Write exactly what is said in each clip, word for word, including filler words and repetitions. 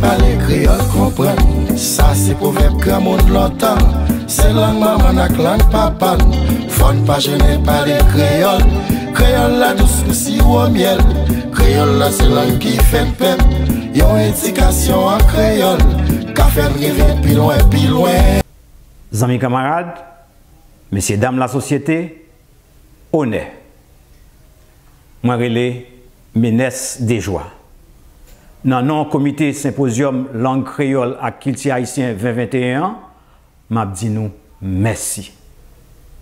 Pale kreyòl konprann, sa se pwovèb granmoun lontan. Se lang manman n ak lang papa n. Fò n pa jennen pale kreyòl. Kreyòl la dous kou siwo myèl. Kreyòl la se lang ki fè n pèp. Yon edikasyon an kreyòl ka fè n rive pi lwen, pi lwen. Zanmi kanmarad, mesyedam lasosyete, onè. Mwen rele Menès Dejwa. Nan non Komite Senpozyòm Lang Kreyòl ak Kilti Ayisyen ven venteyen an, m ap di nou mèsi.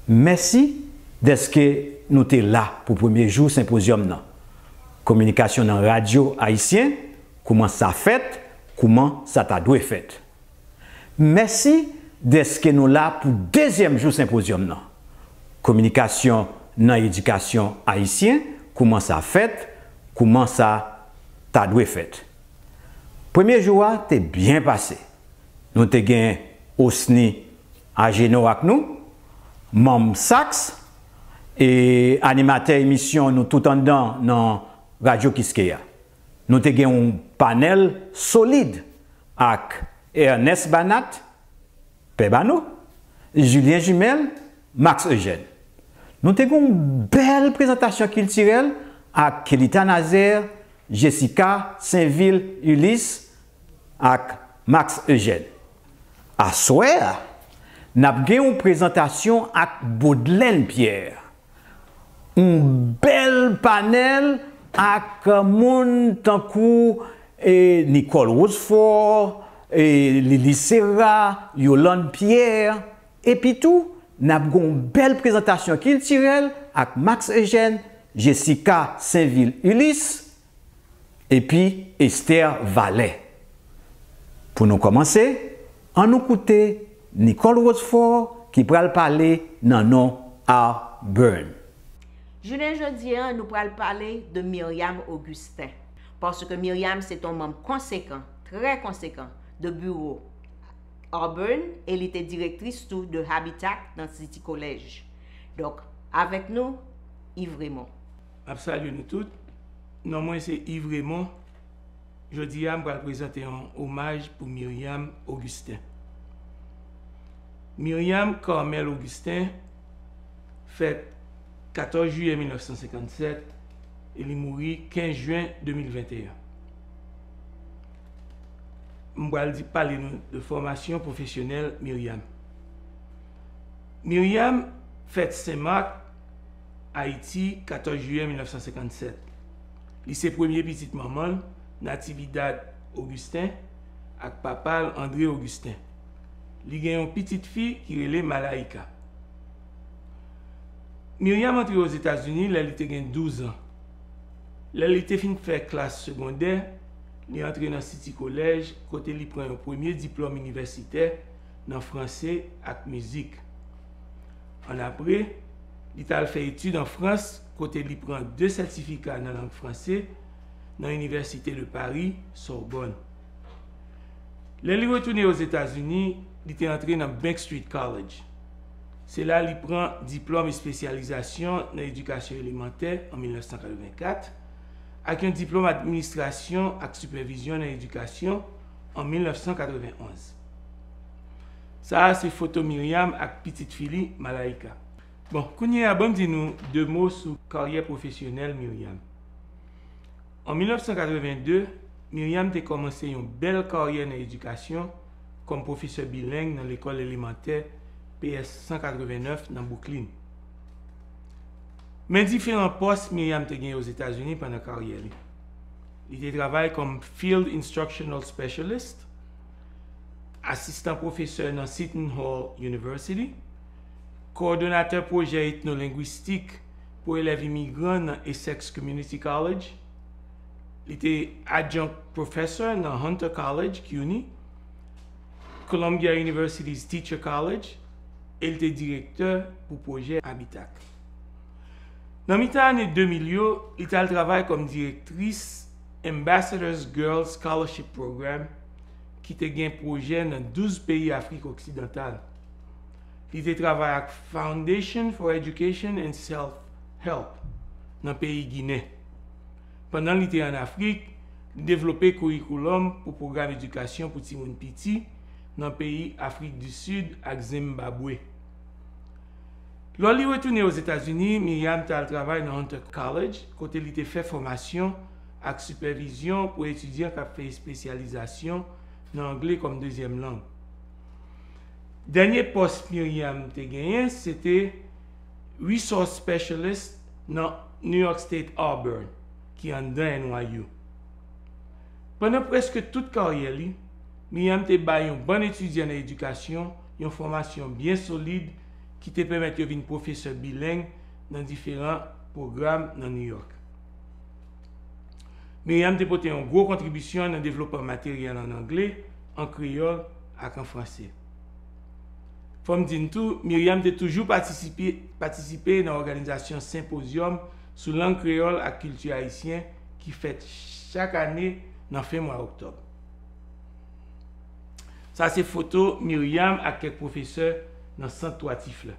Mèsi dèske nou te la pou premye jou senpozyòm nan. Kominikasyon nan radyo ayisyen, kouman sa fèt, kouman sa ta dwe fèt. Mèsi dèske nou la pou dezyèm jou senpozyòm nan. Kominikasyon nan edikasyon ayisyen, kouman sa fèt, kouman sa ta dwe fèt. Premye jou a te byen pase. Nou te gen Osni Agenor ak nou, manm SAKS, e animatè emisyon Nou Tout Anndan nan Radyo Kiskeya. Nou te gen yon panèl solid ak Ernest Banat, Pè Bano, Julien Jumelle, Max Eugène. Nou te gen yon bèl prezantasyon kiltirèl ak Kelita Nazaire, Jessica Sainvil Ulysse ak Max Eugène. Aswè a, n ap gen yon prezantasyon ak Baudelaine Pierre. Yon bèl panèl ak moun tankou, e, Nicole Rochefort, e, Lily Serra, Yolande Pierre. Epi tou, n ap gen yon bèl prezantasyon kiltirèl ak Max Eugène, Jessica Sainvil Ulysse, epi Esther Valè. Pou nou kòmanse, ann nou koute Nicole Rochefort ki pral pale nan non Auburn. Jounen jodi a, nou pral pale de Myriam Augustin. Paske Myriam se t on manm konsekan, trè konsekan, de biwo Auburn e li te direktris tou de Habitat nan City College. Donk, avèk nou, Yves Raymond. M ap salye nou tout. Non mwen se Yves Raymond. Jodi a, m pral prezante yon omaj pou Myriam Augustin. Myriam Carmel Augustin fèt katòz jiyè mil nèf san senkannsèt e li mouri kenz jen de mil venteyen. M pral di pale nou de fòmasyon pwofesyonèl Myriam. Myriam fèt Sen Mak, Ayiti, katòz jiyè mil nèf san senkannsèt. Li se premye pitit manman l, Natividad Augustin, ak papa l, André Augustin. Li gen yon pitit fi ki rele Malaïka. Myriam antre Ozetazini lè li te gen douz an. Lè li te fin fè klas segondè, li antre nan City College, kote li pran yon premye diplòm inivèsitè nan franse ak mizik. Annapre, li t al fè etid an Frans, kote li pran de sètifika nan lang franse nan Inivèsite de Paris, Sorbonne. Lè li retounen Ozetazini, li te antre nan Bank Street College. Se la li pran diplòm espesyalizasyon nan edikasyon elemantè an mil nèf san katrevenkat ak yon diplòm administrasyon ak sipèvizyon nan edikasyon an mil nèf san katrevenonz. Sa a se foto Myriam ak pitit fi li, Malaïka. Bon, kounye a, ban m di nou de mo sou karyè pwofesyonèl Myriam. An mil nèf san katreven de, Myriam te kòmanse yon bèl karyè nan edikasyon kòm pwofesè bileng nan lekòl elemantè P S san katreven nèf nan Bwouklin. Men diferan pòs Myriam te gen Ozetazini pandan karyè li. Li te travay kòm Field Instructional Specialist, asistan pwofesè nan Seton Hall University, kowòdonatè pwojè etnolengwistik pou elèv imigran nan Essex Community College. Li te adjunct professor nan Hunter College, cuny, Columbia University's Teacher College, e li te direktè pou pwojè Habitat. Nan mitan ane de mil yo, li t al travay kòm direktris Ambassadors Girls Scholarship Program, ki te gen pwojè nan douz peyi Afrik Oksidantal. Li te travay ak Foundation for Education and Self-Help nan peyi Ginen. Pandan li te ann Afrik, Li devlope kourikoulòm pou pwogram edikasyon pou timoun piti nan peyi Afrik di Sid ak Zenbabwe. Lò li retounen Ozetazini, Myriam t al travay nan Hunter College, kote li te fè fòmasyon ak sipèvizyon pou etidyan k ap fè espesyalizasyon nan angle kòm dezyèm lang. Dènye pòs Myriam te genyen, se te Resource Specialist nan New York State Auburn, ki anndan N Y U. Pandan prèske tout karyè li, Myriam te bay yon bann etidyan nan edikasyon yon fòmasyon byen solid ki te pèmèt yo vin pwofesè bileng nan diferan pwogram nan New York. Myriam te pote yon gwo kontribisyon nan devlopman materyèl an angle, an kreyòl ak an franse. Fò m di n tou, Myriam te toujou patisipe, patisipe nan òganizasyon senpozyòm sou lang kreyòl ak kilti ayisyen ki fèt chak ane nan fen mwa oktòb. Sa se foto Myriam ak kèk pwofesè nan Sant Twa Tif la.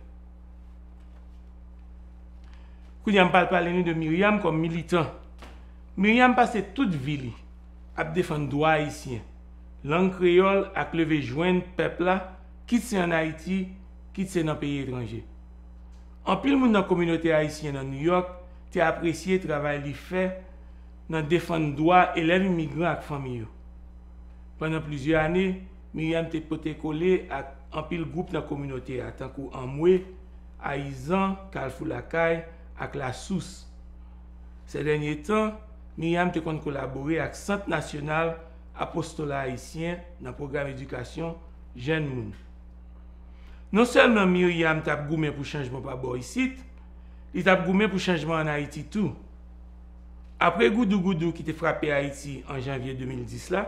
Kounye a, m pral pale nou de Myriam kòm militan. Myriam pase tout vi li ap defann dwa ayisyen, lang kreyòl ak leve jwenn pèp la, kit se ann Ayiti, kit se nan peyi etranje. Anpil moun nan kominote ayisyen nan New York te apresye travay li fè nan defann dwa elèv imigran ak fanmi yo. Pandan plizyè ane, Myriam te pote kole ak anpil gwoup nan kominote a, tankou Anmwe, Ayizan, Kalfou Lakay, ak Lasous. Sè dènye tan, Myriam te konn kolabore ak Sant Nasyonal Apostola Ayisyen nan pwogram edikasyon jèn moun. Non sèlman Myriam t ap goumen pou chanjman pa bò isit, li t ap goumen pou chanjman ann Ayiti tou. Apre goudougoudou ki te frape Ayiti an janvye de mil dis la,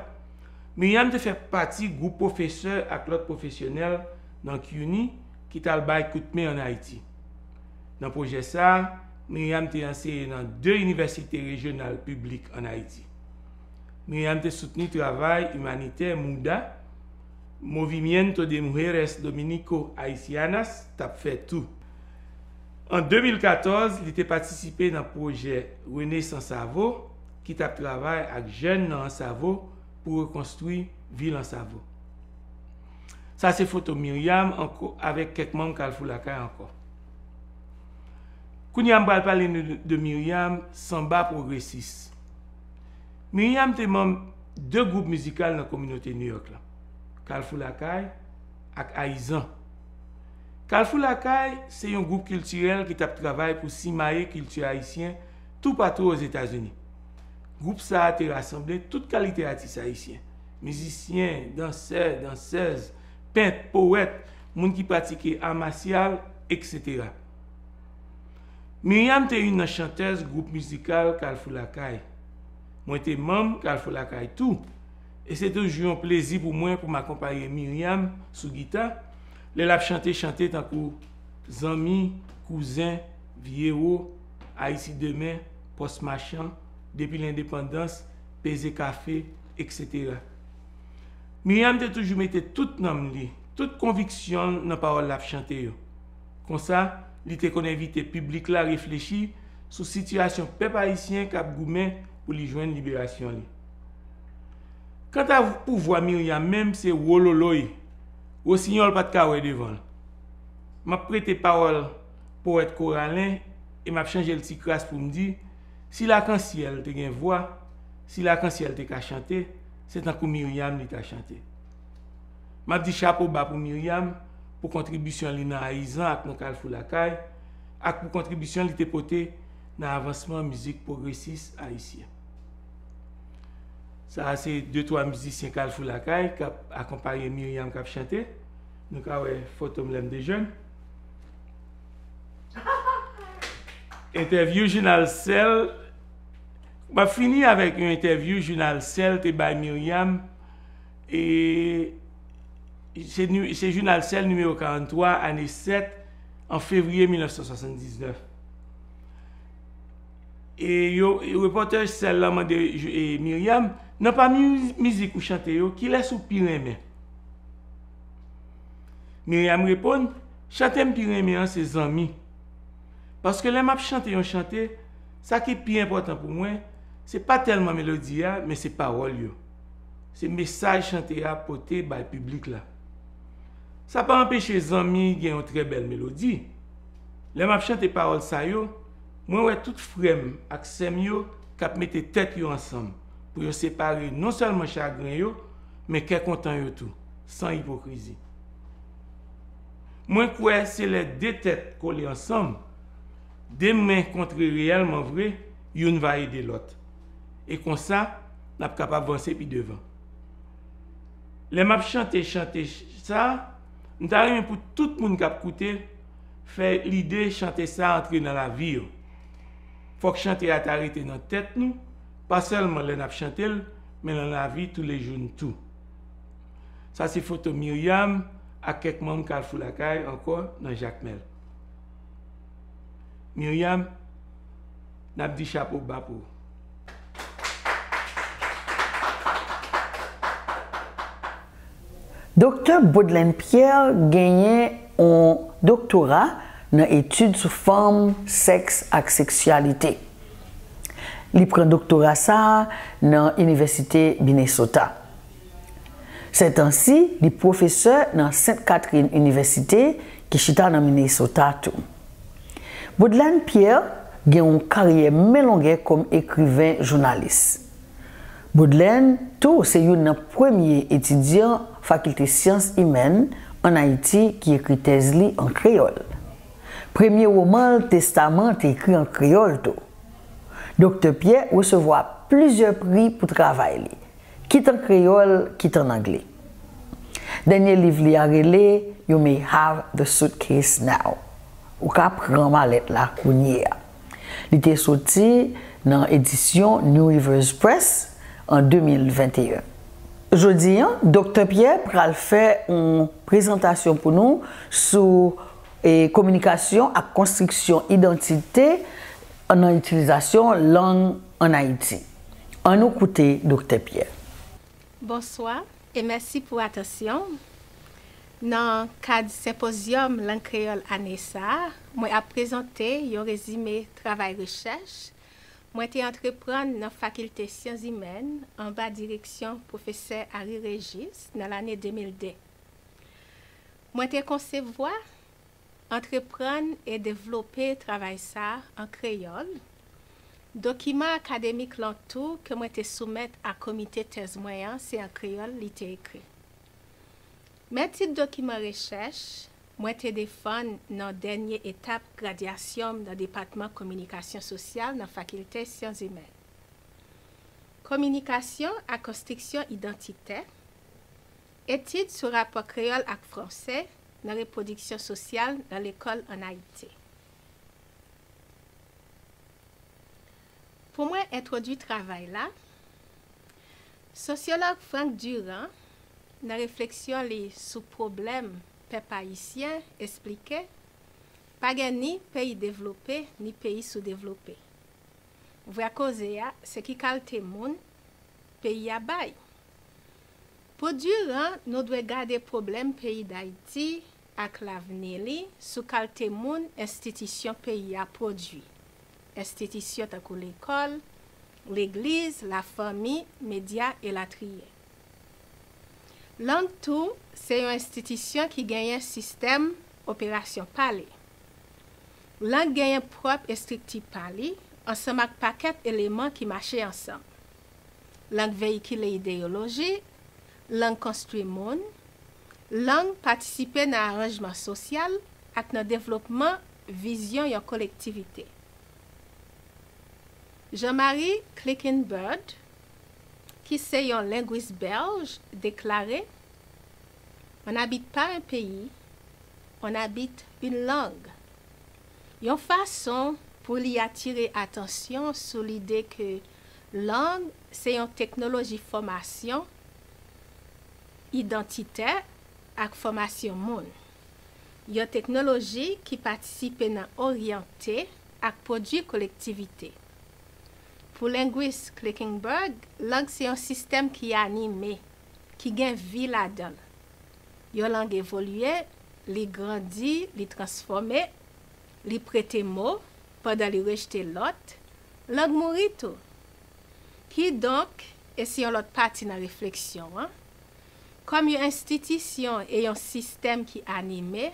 Myriam te fè pati gwoup pwofesè ak lòt pwofesyonèl nan CUNY ki t al bay kout men ann Ayiti. Nan pwojè sa a, Myriam te anseye nan de inivèsite rejyonal piblik ann Ayiti. Myriam te soutni travay imanitè MUDA, Movimiento de Mujeres Dominico Haitianas, t ap fè tou. An de mil katòz, li te patisipe nan pwojè Renaissance Avo, ki t ap travay ak jèn nan Ansavo pou rekonstwi vil Ansavo. Sa se foto Myriam ankò, avèk kèk manm Kalfou Lakay ankò. Kounye a, m pral pale nou de Myriam, Sanba Pwogresis. Myriam te manm de gwoup mizikal nan kominote New York la, Kalfou Lakay ak Ayizan. Kalfou Lakay se yon gwoup kiltirèl ki t ap travay pou simaye kilti ayisyen toupatou Ozetazini. Gwoup sa a te rasanble tout kalite atis ayisyen, mizisyen, dansè, dansèz, pent, powèt, moun ki pratike a masyal, etsetera. Myriam te youn nan chantèz gwoup mizikal Kalfou Lakay. Mwen te manm Kalfou Lakay tou, e se toujou yon plezi pou mwen pou m akonpaye Myriam sou gita lè l ap chante chante tankou Zanmi, Kouzen, Vye Wo, Ayiti Demen, Pòs Machan, Depi Lendepandans, Peze Kafe, etsetera. Myriam te toujou mete tout nanm li, tout konviksyon l nan pawòl l ap chante yo. Konsa, li te konn envite piblik la reflechi sou sitiyasyon pèp ayisyen k ap goumen pou li jwenn liberasyon li. Kanta pou vwa Myriam menm, se wololoy. Wosinyòl pa t ka wè devan l. M ap prete pawòl powèt Koralen e m ap chanje l ti kras pou m di, si lakansyèl te gen vwa, si lakansyèl te ka chante, se tankou Myriam li ta chante. M ap di chapo ba pou Myriam, pou kontribisyon li nan Ayizan ak nan Kalfou Lakay, ak pou kontribisyon li te pote nan avansman mizik pwogresis ayisyen. Sa a se de twa mizisyen Kalfou Lakay k ap akonpaye Myriam k ap chante. Nou ka wè foto m lè m te jèn. Entèvyou jounal Sèl. M ap fini avèk yon entèvyou jounal Sèl te bay Myriam. E se, se jounal Sèl nimewo karanntwa, ane sèt, an fevriye mil nèf san swasanndiznèf. E yo, repòtè Sèl la mande, e, Myriam, nan pami mizik ou chante yo, kilès ou pi renmen? Myriam reponn, chante m pi renmen an se Zanmi. Paske lè m ap chante yon chante, sa ki pi enpòtan pou mwen, Se pa tèlman melodi a, men se pawòl yo. Se mesaj chante a pote bay piblik la. Sa pa anpeche zanmi gen yon trè bèl melodi. Lè m ap chante pawòl sa yo, mwen wè tout frè m ak sè m yo k ap mete tèt yo ansanm pou yo separe non sèlman chagren yo, men kè kontan yo tou, san ipokrizi. Mwen kwè se lè de tèt kole ansanm, de men kontre reyèlman vre, youn va ede lòt. E konsa, n ap kapab vanse pi devan. Lè m ap chante chante sa, m ta renmen pou tout moun k ap koute fè lide chante sa antre nan lavi yo. Fòk chante a ta rete nan tèt nou, pa sèlman lè n ap chante l, men nan lavi toulejou n tou. Sa se foto Myriam ak kèk manm Kalfou Lakay ankò nan Jakmèl. Myriam, n ap di chapo ba pou ou. Doktè Baudelaine Pierre genyen yon doktora nan etid sou fanm, sèks ak seksyalite. Li pran doktora sa a nan Inivèsite Minnesota. Sètansi, li pwofesè nan Sent Katrin Inivèsite ki chita nan Minnesota tou. Baudelaine Pierre gen yon karyè men longè kòm ekriven jounalis. Baudelaine tou se youn nan premye etidyan Fakilte Syans Imèn ann Ayiti ki ekri tèz li an kreyòl. Premye woman l, Testaman, te ekri an kreyòl tou. Doktè Pierre resevwa plizyè pri pou travay li, kit an kreyòl, kit an angle. Dènye liv li a rele You May Have the Suitcase Now. Ou ka pran malèt la kounye a. Li te soti nan edisyon New Rivers Press an de mil venteyen. Jodi a, Doktè Pierre pral fè yon prezantasyon pou nou sou e, kominikasyon ak konstriksyon idantite nan itilizasyon lang ann Ayiti. Ann nou koute Doktè Pierre. Bonswa e mèsi pou atansyon w. Nan kad senpozyòm lang kreyòl ane sa a, mwen ap prezante yon rezime travay rechèch mwen te antreprann nan Fakilte Syans Imèn anba direksyon Pwofesè Harry Régis nan lane de mil de. Mwen te konsevwa, antreprann e devlope travay sa a an kreyòl. Dokiman akademik lan tou ke mwen te soumèt a komite tèz mwen an se an kreyòl li te ekri. Men tit dokiman rechèch mwen te defann nan dènye etap gradyasyon m nan Depatman Kominikasyon Sosyal nan Fakilte Syans Imèn. Kominikasyon ak konstriksyon idantitè, etid sou rapò kreyòl ak franse nan repwodiksyon sosyal nan lekòl ann Ayiti. Pou mwen entwodui travay la, sosyològ Frank Durand, nan refleksyon li sou pwoblèm pèp ayisyen, esplike, pa gen ni peyi devlope ni peyi soudevlope. Vrè koze a, se ki kalte moun peyi a bay. Pou Durand, nou dwe gade pwoblèm peyi Dayiti ak lavni li sou kalte moun enstitisyon peyi a pwodui, enstitisyon tankou lekòl, legliz, lafanmi, medya, elatriye. Lang tou se yon enstitisyon ki genyen sistèm operasyon pa li. Lang genyen pwòp estrikti pa li ansanm ak pakèt eleman ki mache ansanm. Lang veyikile ideyoloji, lang konstwi moun, lang patisipe nan aranjman sosyal ak nan devlopman vizyon yon kolektivite. Jean-Marie Clickenburg, ki se yon lengwis bèlj, deklare, On n'habite pas un pays, on habite une langue. Yon fason pou li atire atansyon sou lide ke lang se yon teknoloji fòmasyon idantitè ak fòmasyon moun. Yon teknoloji ki patisipe nan oryante ak pwodui kolektivite. Pou lengwis Clickenburg, lang se yon sistèm ki anime, ki gen vi ladan l. Yon lang evolye, li grandi, li transfòme, li prete mo, pandan li rejte lòt, lang mouri tou. Kidonk, e se yon lòt pati nan refleksyon an, kòm yon enstitisyon e yon sistèm ki anime,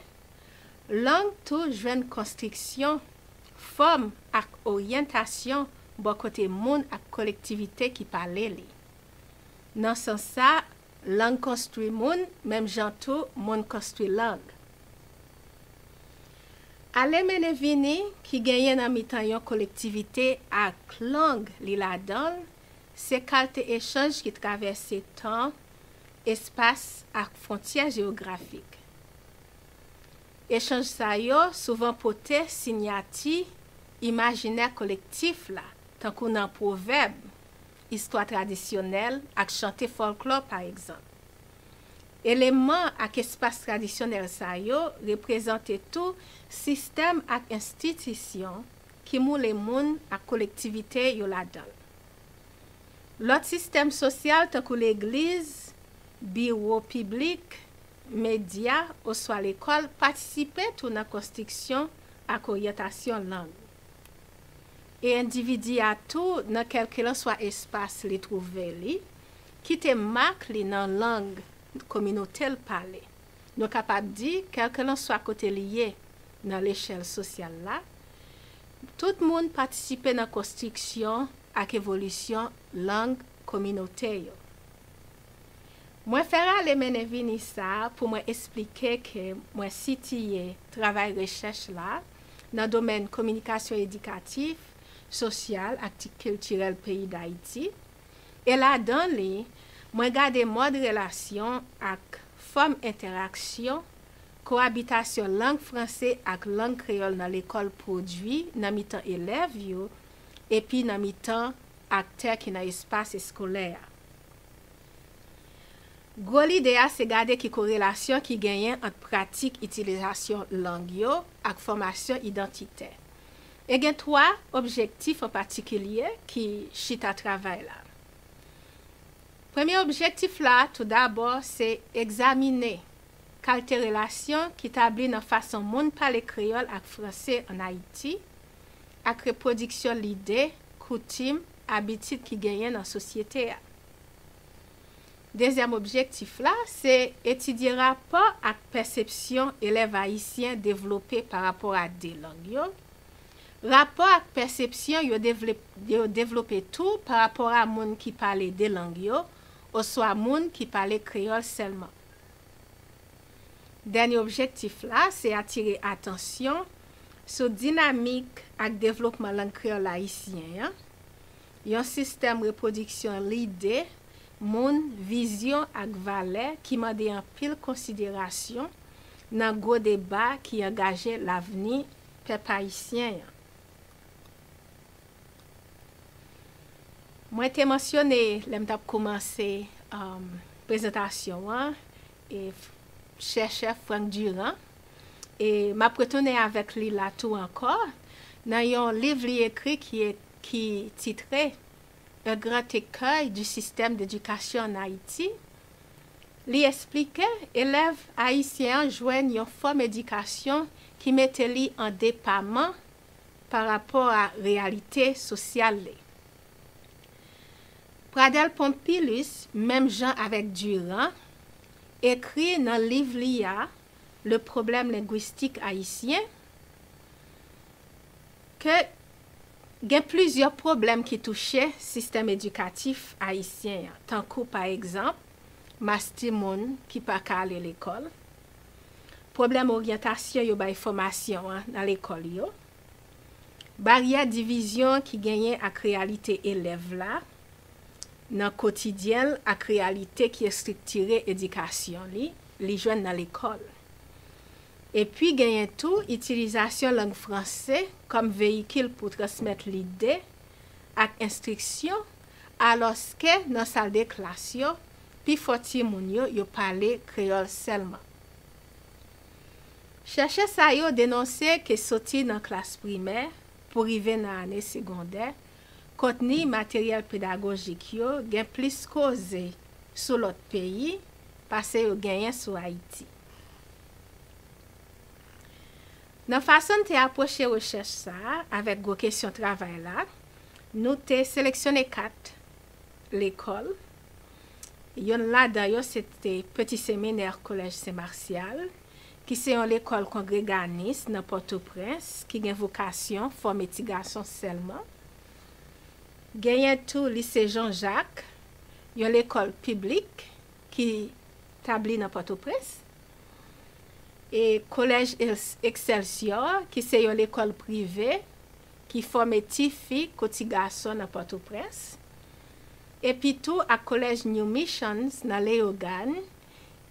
lang tou jwenn konstriksyon, fòm ak oryantasyon bò kote moun ak kolektivite ki pale li. Nan sans sa, lang konstwi moun menm jan tou moun konstwi lang. Ale mennen vini ki genyen nan mitan yon kolektivite ak lang li ladan l, se kalte echanj ki travèse tan, espas ak fwontyè jewografik. Echanj sa yo souvan pote siyati imajinè kolektif la, tankou nan pwovèb, istwa tradisyonèl ak chante fòlklò, pa egzanp. Eleman ak espas tradisyonèl sa yo reprezante tou sistèm ak enstitisyon ki moule moun ak kolektivite yo ladan l. Lòt sistèm sosyal tankou legliz, biwo piblik, medya, oswa lekòl patisipe tou nan konstriksyon ak oryantasyon lang. E endividi a tou, nan kèlkelanswa espas li twouve li, kite mak li nan lang kominote l pale. Nou kapab di, kèlkelanswa kote li ye nan lechèl sosyal la, tout moun patisipe nan konstriksyon ak evolisyon lang kominote yo. Mwen fè rale mennen vini sa a pou mwen esplike ke mwen sitiye travay rechèch la nan domèn kominikasyon edikatif, sosyal ak ti-, kiltirèl peyi Dayiti, e ladan li, mwen gade mòd relasyon ak fòm entèraksyon, kowabitasyon lang franse ak lang kreyòl nan lekòl pwodui nan mitan elèv yo, epi nan mitan aktè ki nan espas eskolè a. Gwo lide a se gade ki korelasyon ki genyen ant pratik itilizasyon lang yo ak fòmasyon idantitè. E gen twa objektif an patikilye ki chita travay la. Premye objektif la, toudabò, se egzamine kalte relasyon ki tabli nan fason moun pale kreyòl ak franse ann Ayiti, ak repwodiksyon lide, koutim, abitid ki genyen nan sosyete a. Dezyèm objektif la, se etidye rapò ak pèsepsyon elèv ayisyen devlope pa rapò a de lang yo. Rapò ak pèsepsyon yo devle-, yo devlope tou pa rapò a moun ki pale de lang yo, oswa moun ki pale kreyòl sèlman. Dènye objektif la, se atire atansyon sou dinamik ak devlopman lang kreyòl ayisyen an, yon sistèm repwodiksyon lide, moun, vizyon ak valè ki mande anpil konsiderasyon nan gwo deba ki angaje lavni pèp ayisyen an. Mwen te mansyone lè m t ap koumanse, um, prezantasyon an, e f-, chèchè Franck Durand, e m ap retounen avèk li la tou ankò, nan yon liv li ekri ki e-, ki titre Un grand écueil du système d'éducation en Haïti, li esplike elèv ayisyen an jwenn yon fòm edikasyon ki mete li an depaman pa rapò a reyalite sosyal li. Pradel Pompilus, menm jan avèk Durand, ekri nan liv li a, Le problème linguistique haïtien, ke gen plizyè pwoblèm ki touche sistèm edikatif ayisyen an, tankou, pa egzanp, mas timoun ki pa ka ale lekòl, pwoblèm oryantasyon yo bay fòmasyon an nan lekòl yo, baryè divizyon ki genyen ak reyalite elèv la nan kotidyen l ak reyalite ki estriktire edikasyon li, li jwenn nan lekòl. Epi genyen tou itilizasyon lang franse kòm veyikil pou transmèt lide ak enstriksyon, alòske nan sal de klas yo, pifò timoun yo, yo pale kreyòl sèlman. Chèchè sa yo denonse ke soti nan klas primè pou rive nan ane segondè, kontni materyèl pedagojik yo gen plis koze sou lòt peyi pase yo genyen sou Ayiti. Nan fason n te apwoche rechèch sa a avèk gwo kesyon travay la, nou te seleksyone kat lekòl. Yonn ladan yo se te Petit Séminaire Collège Saint Martial, ki se yon lekòl kongreganis nan Pòtoprens, ki gen vokasyon fòme ti gason sèlman. Genyen tou Lise Jean Jacques, yon lekòl piblik ki tabli nan Pòtoprens. E Kolèj Excelsior, ki se yon lekòl prive ki fòme ti fi kou ti gason nan Pòtoprens. Epi tou ak Kolèj New Missions nan Leyogàn,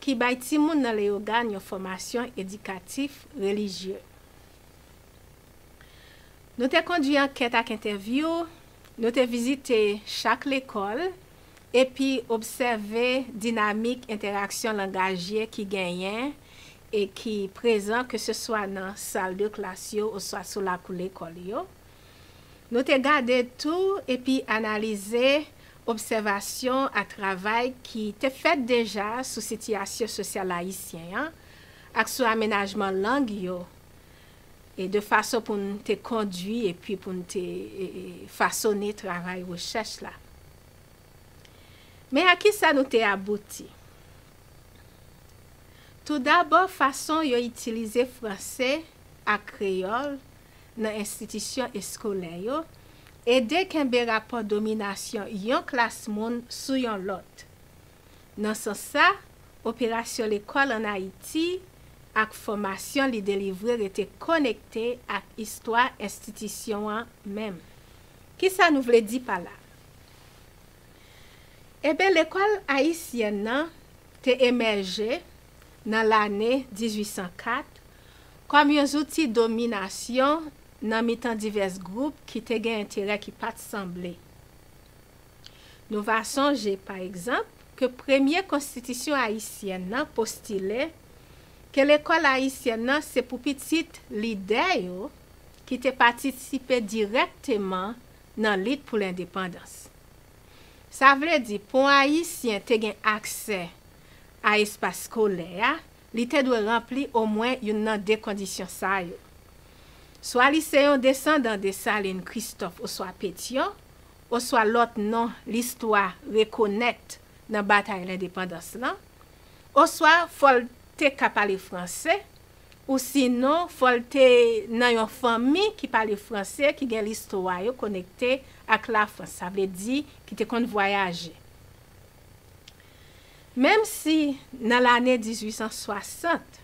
ki bay timoun nan Leyogàn yon fòmasyon edikatif relijye. Nou te kondui ankèt ak entèvyou, nou te vizite chak lekòl, epi obsève dinamik entèraksyon langajye ki genyen e ki prezan, keseswa nan sal de klas yo oswa sou lakou lekòl yo. Nou te gade tou epi analize obsèvasyon ak travay ki te fèt deja sou sitiyasyon sosyal ayisyen an ak sou amenajman lang yo, e de fason pou n te kondui epi pou n te, e, e, fasone travay rechèch la. Men a kisa nou te abouti? Toudabò, fason yo itilize franse ak kreyòl nan enstitisyon eskolè yo ede kenbe rapò dominasyon yon klas moun sou yon lòt. Nan sans sa, operasyon lekòl ann Ayiti ak fòmasyon li delivre rete konekte ak istwa enstitisyon an menm. Kisa nou vle di pa la? Eben, lekòl ayisyèn nan te emèje nan lane dizuit san kat kòm yon zouti dominasyon nan mitan divès gwoup ki te gen enterè ki pa t sanble. Nou va sonje, pa egzanp, ke premye konstitisyon ayisyèn nan postile ke lekòl ayisyèn nan se pou pitit lidè yo ki te patisipe dirèkteman nan lit pou lendepandans. Sa vle di, pou yon Ayisyen te gen aksè a espas skolè a, li te dwe ranpli omwen youn nan de kondisyon sa yo. Swa li se yon desandan Desalin, Kristòf oswa Petyon, oswa lòt non listwa rekonèt nan batay lendepandans lan, oswa fò l te ka pale franse, ou sinon fò l te nan yon fanmi ki pale franse, ki gen listwa yo konekte ak Lafrans, sa vle di ki te konn vwayaje. Menm si nan lane dizuit san swasant,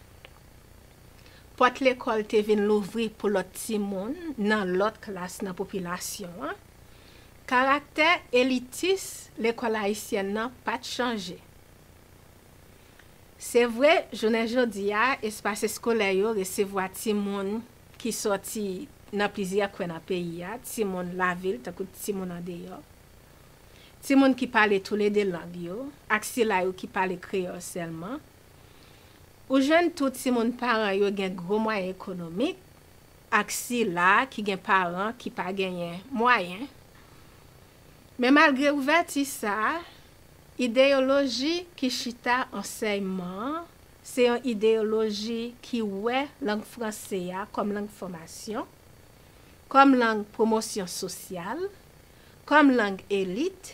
pòt lekòl te vin louvri pou lòt timoun nan lòt klas nan popilasyon an, karaktè elitis lekòl ayisyèn nan pa t chanje. Se vre, jounen jodi a, espas eskolè yo resevwa timoun ki sòti nan plizyè kwen nan peyi a, timoun lavil tankou timoun andeyò, timoun ki pale toulede lang yo, ak sila yo ki pale kreyòl sèlman, ou jwenn tou timoun paran yo gen gwo mwayen ekonomik, ak sila ki gen paran ki pa genyen mwayen. Men malgre ouvèti sa a, ideyoloji ki chita ansèyman an se yon ideyoloji ki wè lang franse a kòm lang fòmasyon, kòm lang pwomosyon sosyal, kòm lang elit,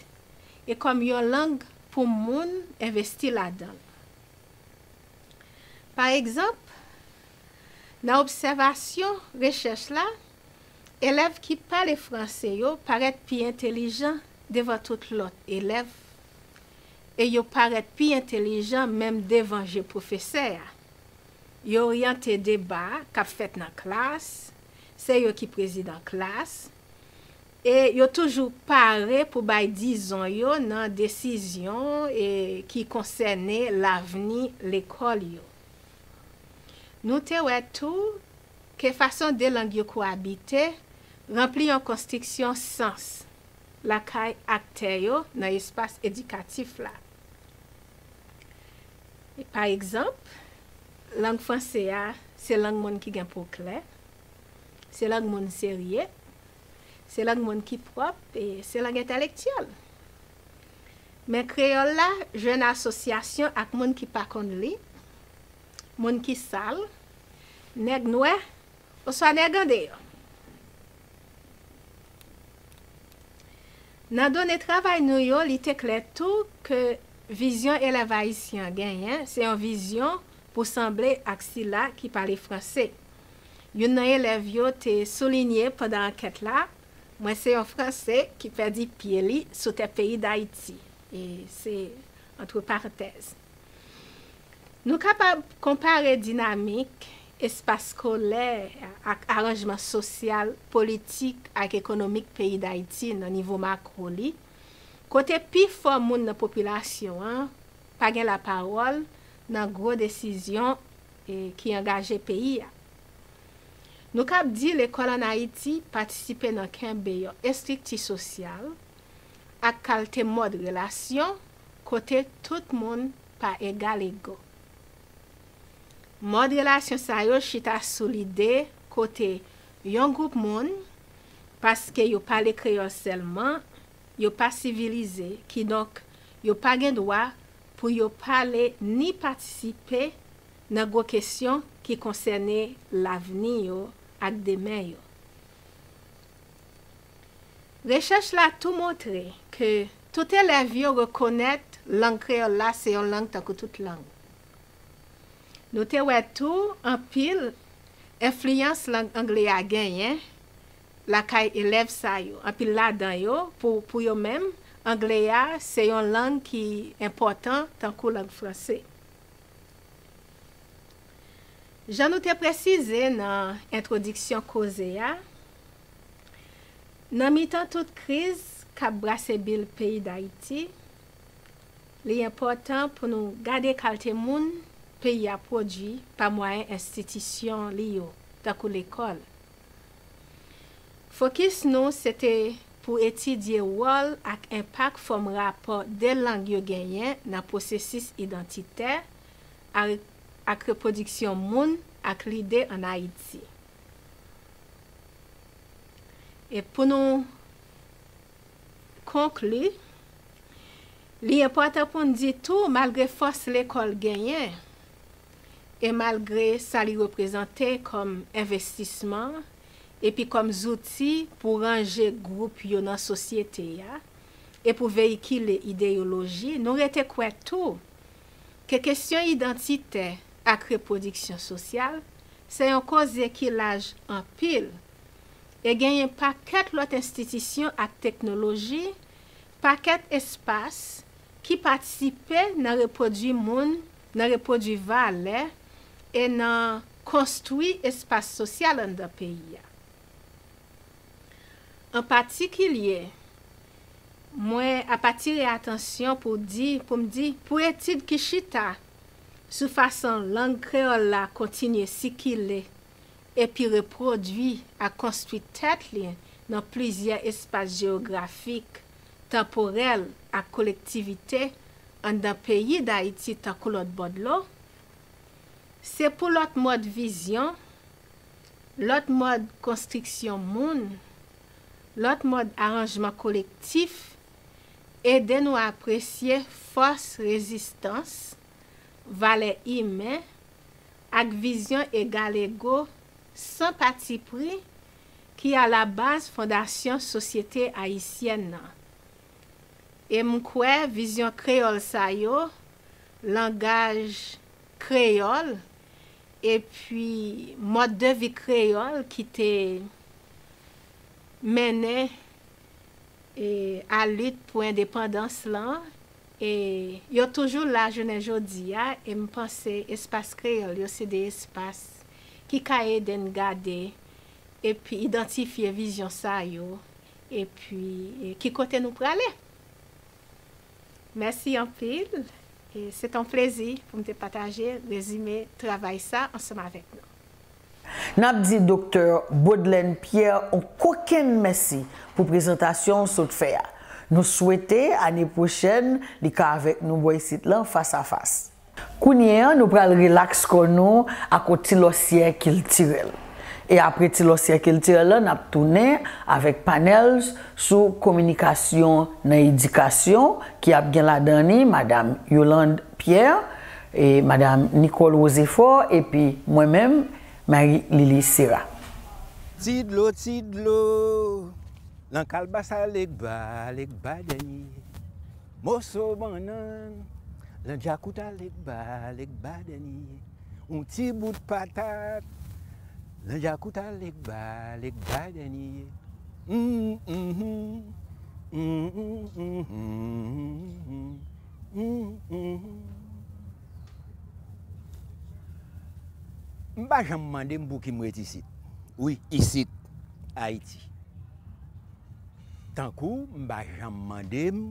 e kòm yon lang pou moun envesti ladan l. Pa egzanp, nan obsèvasyon rechèch la, elèv ki pale franse yo parèt pi entelijan devan tout lòt elèv, e yo parèt pi entelijan menm devan je pwofesè a. Yo oryante deba k ap fèt nan klas, se yo ki prezidan klas, e yo toujou pare pou bay dizon yo nan desizyon, e, ki konsène lavni lekòl yo. Nou te wè tou ke fason de lang yo kowabite ranpli yon konstriksyon sans lakay aktè yo nan espas edikatif la. E pa egzanp, lang franse a se lang moun ki gen po klè, se lang moun serye, se lang moun ki pwòp, e se lang entèlektyèl. Men kreyòl la jwenn asosyasyon ak moun ki pa konn li, moun ki sal, nèg nwè, oswa nèg andeyò. Nan done travay nou yo, li te klè tou ke vizyon elèv ayisyen an genyen se yon vizyon pou sanble ak sila ki pale franse. Youn nan elèv yo te soulinye pandan ankèt la, "Mwen se yon Franse ki pèdi pye li sou tè peyi Dayiti." E se antre parantèz. Nou kapab konpare dinamik espas eskolè ak aranjman sosyal, politik ak ekonomik peyi Dayiti nan nivo makwo li, kote pifò moun nan popilasyon an pa gen lapawòl nan gwo desizyon, e, ki angaje peyi a. Nou kab di lekòl ann Ayiti patisipe nan kenbe yon estrikti sosyal ak kalte mòd relasyon kote tout moun pa egal ego. Mòd relasyon sa yo chita sou lide kote yon gwoup moun, paske yo pale kreyòl sèlman, yo pa sivilize, kidonk yo pa gen dwa pou yo pale ni patisipe nan gwo kesyon ki konsène lavni yo ak demen yo. Rechèch la tou montre ke tout elèv yo rekonèt lang kreyòl la se yon lang tankou tout lang. Nou te wè tou anpil enfliyans lang angle a genyen lakay elèv sa yo. Anpil ladan yo, pou, pou yo menm, angle a se yon lang ki enpòtan tankou lang franse. Jan nou te presize nan entwodiksyon koze a, nan mitan tout kriz k ap brase bil peyi Dayiti, li enpòtan pou nou gade kalte moun peyi a pwodui pa mwayen enstitisyon li yo, tankou lekòl. Fokis nou se te pou etidye wòl ak enpak fòm rapò de lang yo genyen nan pwosesis idantitè ak, ak repwodiksyon moun ak lide ann Ayiti. E pou nou konkli, li enpòtan pou n di tou, malgre fòs lekòl genyen, e malgre sa li reprezante kòm envestisman, epi kòm zouti pou ranje gwoup yo nan sosyete a, e pou veyikile ideyoloji, nou rete kwè tou ke kesyon idantitè ak repwodiksyon sosyal se yon koze ki laj anpil, e genyen pakèt lòt enstitisyon ak teknoloji, pakèt espas ki patisipe nan repwodui moun, nan repwodui valè, e nan konstwi espas sosyal anndan peyi a. An patikilye, mwen ap atire atansyon pou di, pou m di, pou etid ki chita sou fason lang kreyòl la kontinye sikile epi repwodui ak konstwi tèt li nan plizyè espas jewografik, tanporèl ak kolektivite anndan peyi Dayiti tankou lòt bò dlo, se pou lòt mòd vizyon, lòt mòd konstriksyon moun, lòt mòd aranjman kolektif ede nou apresye fòs rezistans, valè imen, ak vizyon egal ego, san patipri, ki alabaz fondasyon sosyete ayisyèn nan. E m kwè vizyon kreyòl sa yo, langaj kreyòl, epi mòd de vi kreyòl ki te mennen, e, a lit pou endepandans lan, e yo toujou la jounen jodi a, e m panse espas kreyòl yo se de espas ki ka ede n gade epi idantifye vizyon sa yo, epi, e, ki kote nou prale. Mèsi anpil. E se t on plezi pou m te pataje rezime travay sa ansanm avèk nou. N ap di Doktè Baudelaine Pierre on kokenn mèsi pou prezantasyon w sot fè a. Nou swete ane pwochèn li ka avèk nou bò isit lan fas a fas. Kounye a, nou pral rilaks kò nou ak on ti lòsyè kiltirèl. E apre ti lòsyè kiltirèl la, n ap tounen avèk panèl sou kominikasyon nan edikasyon ki ap gen ladan li Madam Yolande Pierre, e Madam Nicole Rosefort, epi mwen menm, Marie Lily Serra. Ti dlo, ti dlo. Nan kalbasa legba, legba dènye. Moso bannann, nan djakout a legba, legba dènye. Yon ti bout patat, nan djakout a legba, legba dènye. Mm, mhm. Mm, mm, mhm. Mm, mhm. M pa janm mande m pouki m ret isit. Wi, isit, Ayiti. Tankou m pa janm mande m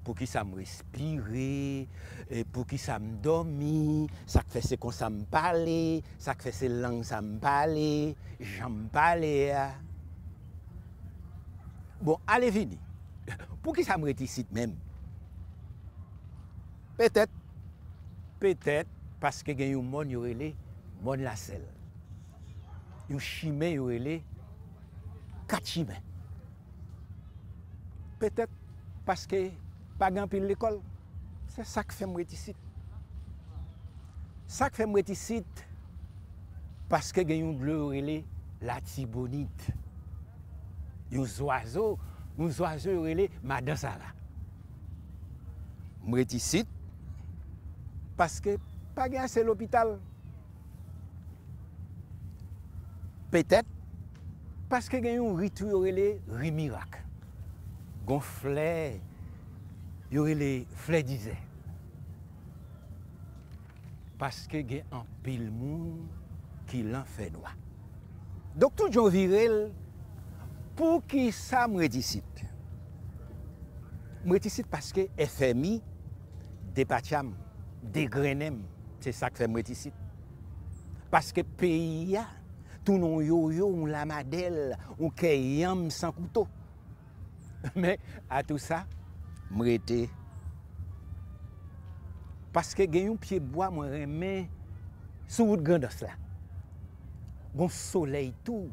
poukisa m respire, e poukisa m dòmi, sa k fè se konsa m pale, sa k fè se lang sa m pale, jan m pale a. Bon, ale vini. Poukisa m ret isit menm? Petèt, petèt paske gen yon mòn yo rele mòn Lasèl. Yon chimen yo rele kat chimen. Petèt paske pa gen anpil lekòl. Se sa k fè m ret isit. Sa k fè m ret isit, paske gen yon dlo yo rele Latibonit. Yon zwazo, yon zwazo yo rele Madan Sara. M ret isit paske pa gen ase lopital. Petèt paske gen yon ri tou yo rele Ri Mirak. Gon flè yo rele flè dizè. Paske gen anpil moun ki lan fènwa. Donk, tout jan w vire l, poukisa m ret isit? M ret isit paske F M I depatcha m, degrennen m. Se sa k fè m ret isit. Paske peyi a tounen yon yoyo, yon lamadèl, yon kè yanm san kouto. Men, atou sa, m rete. Paske gen yon pye bwa mwen renmen sou wout Grandans la. Gon solèy tou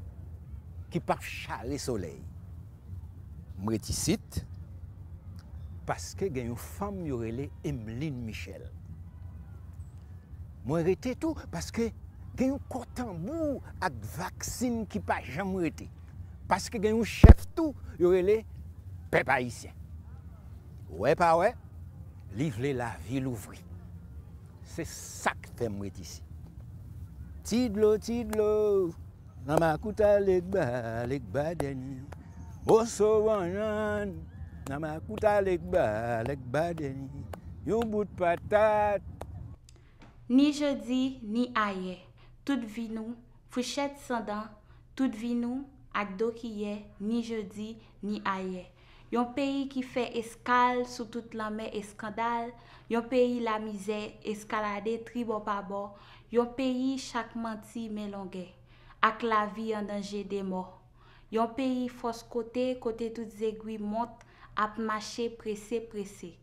ki p ap chare solèy. M ret isit paske gen yon fanm yo rele Emeline Michel. Mwen rete tou paske gen yon kò tanbou ak vaksin ki pa janm rete. Paske gen yon chèf tou yo rele pèp ayisyen. Wè pa wè, li vle lavi louvri. Se sa k fè m ret isi. Ti dlo, ti dlo, nan makout a legba, legba dènye. Moso bannann, nan makout a legba, legba dènye. Yon bout patat. Ni jodi, ni ayè, tout vi nou, fouchèt san dan, tout vi nou, ak do kiyè, ni jodi, ni ayè. Yon peyi ki fè eskal sou tout lanmè eskandal, yon peyi lamizè eskalade tribò pa bò, yon peyi chak manti men longè, ak lavi an danje de mò. Yon peyi fòs kote, kote tout zegwi mont ap mache prese, prese.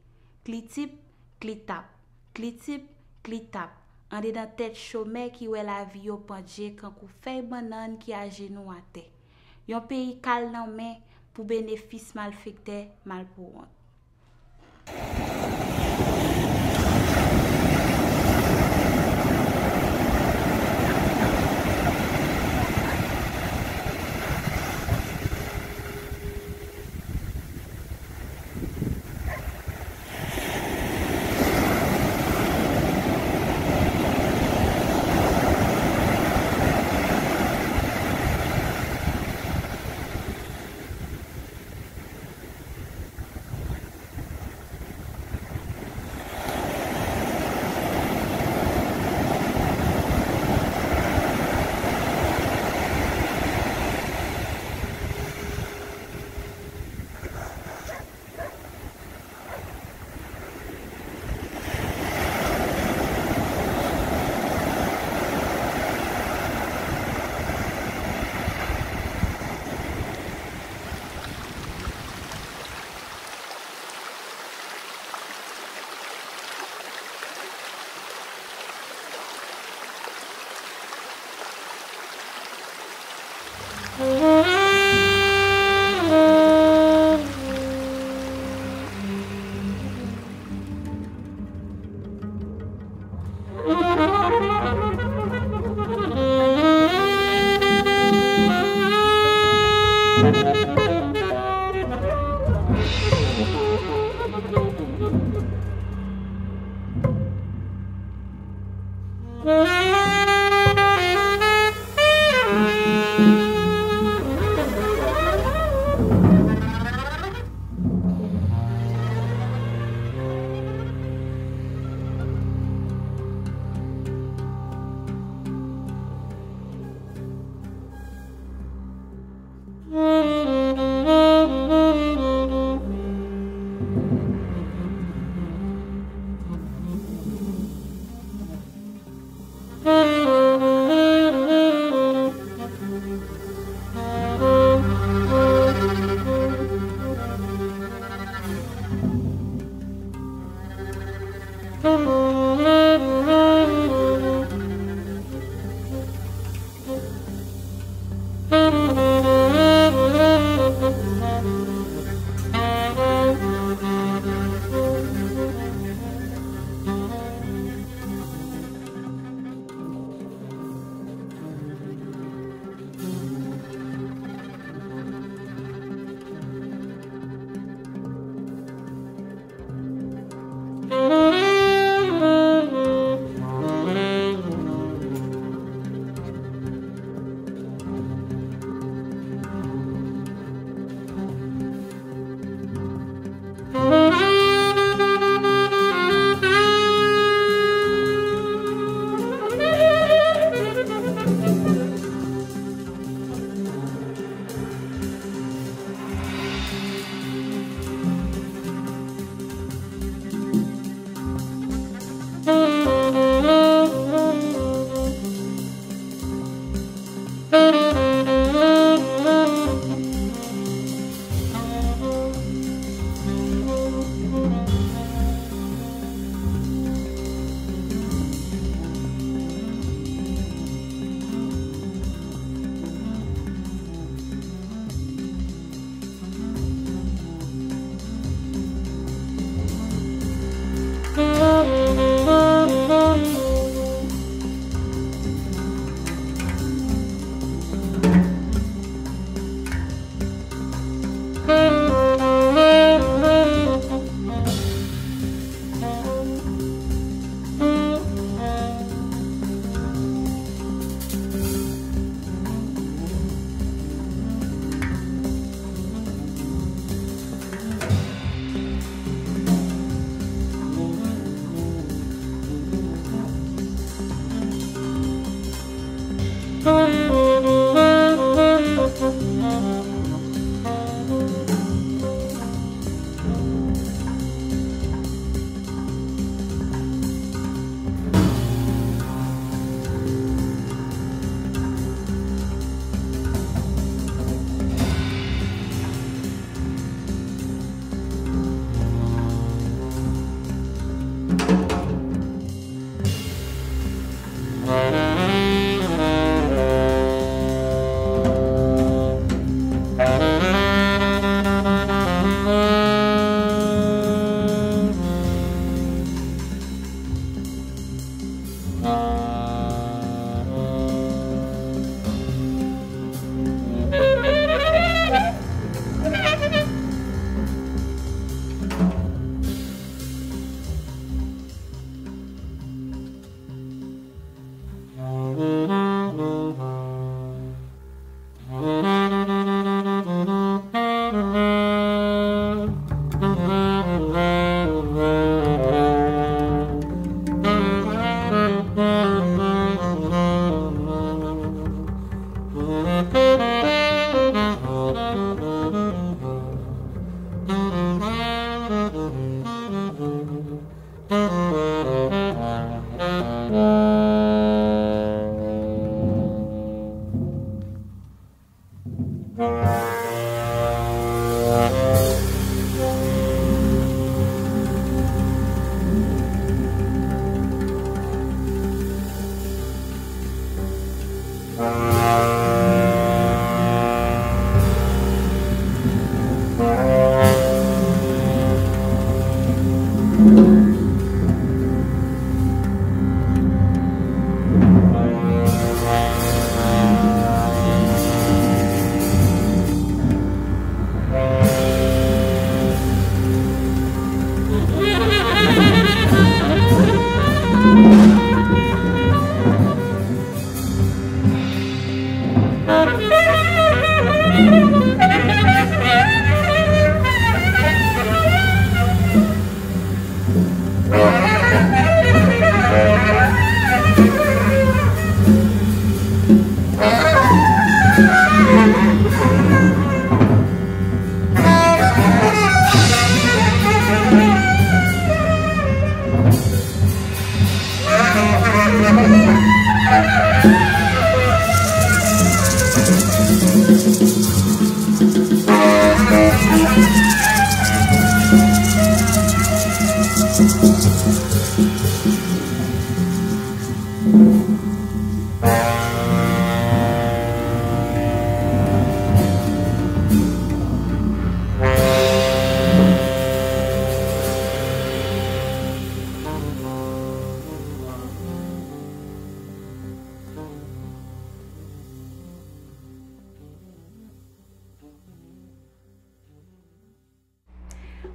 Klitip, klitap, klitip, klitap, andedan tèt chomè ki wè lavi yo pandje kankou fèy bannann ki ajenou atè. Yon peyi k al nan men pou benefis malfektè, malpouwont.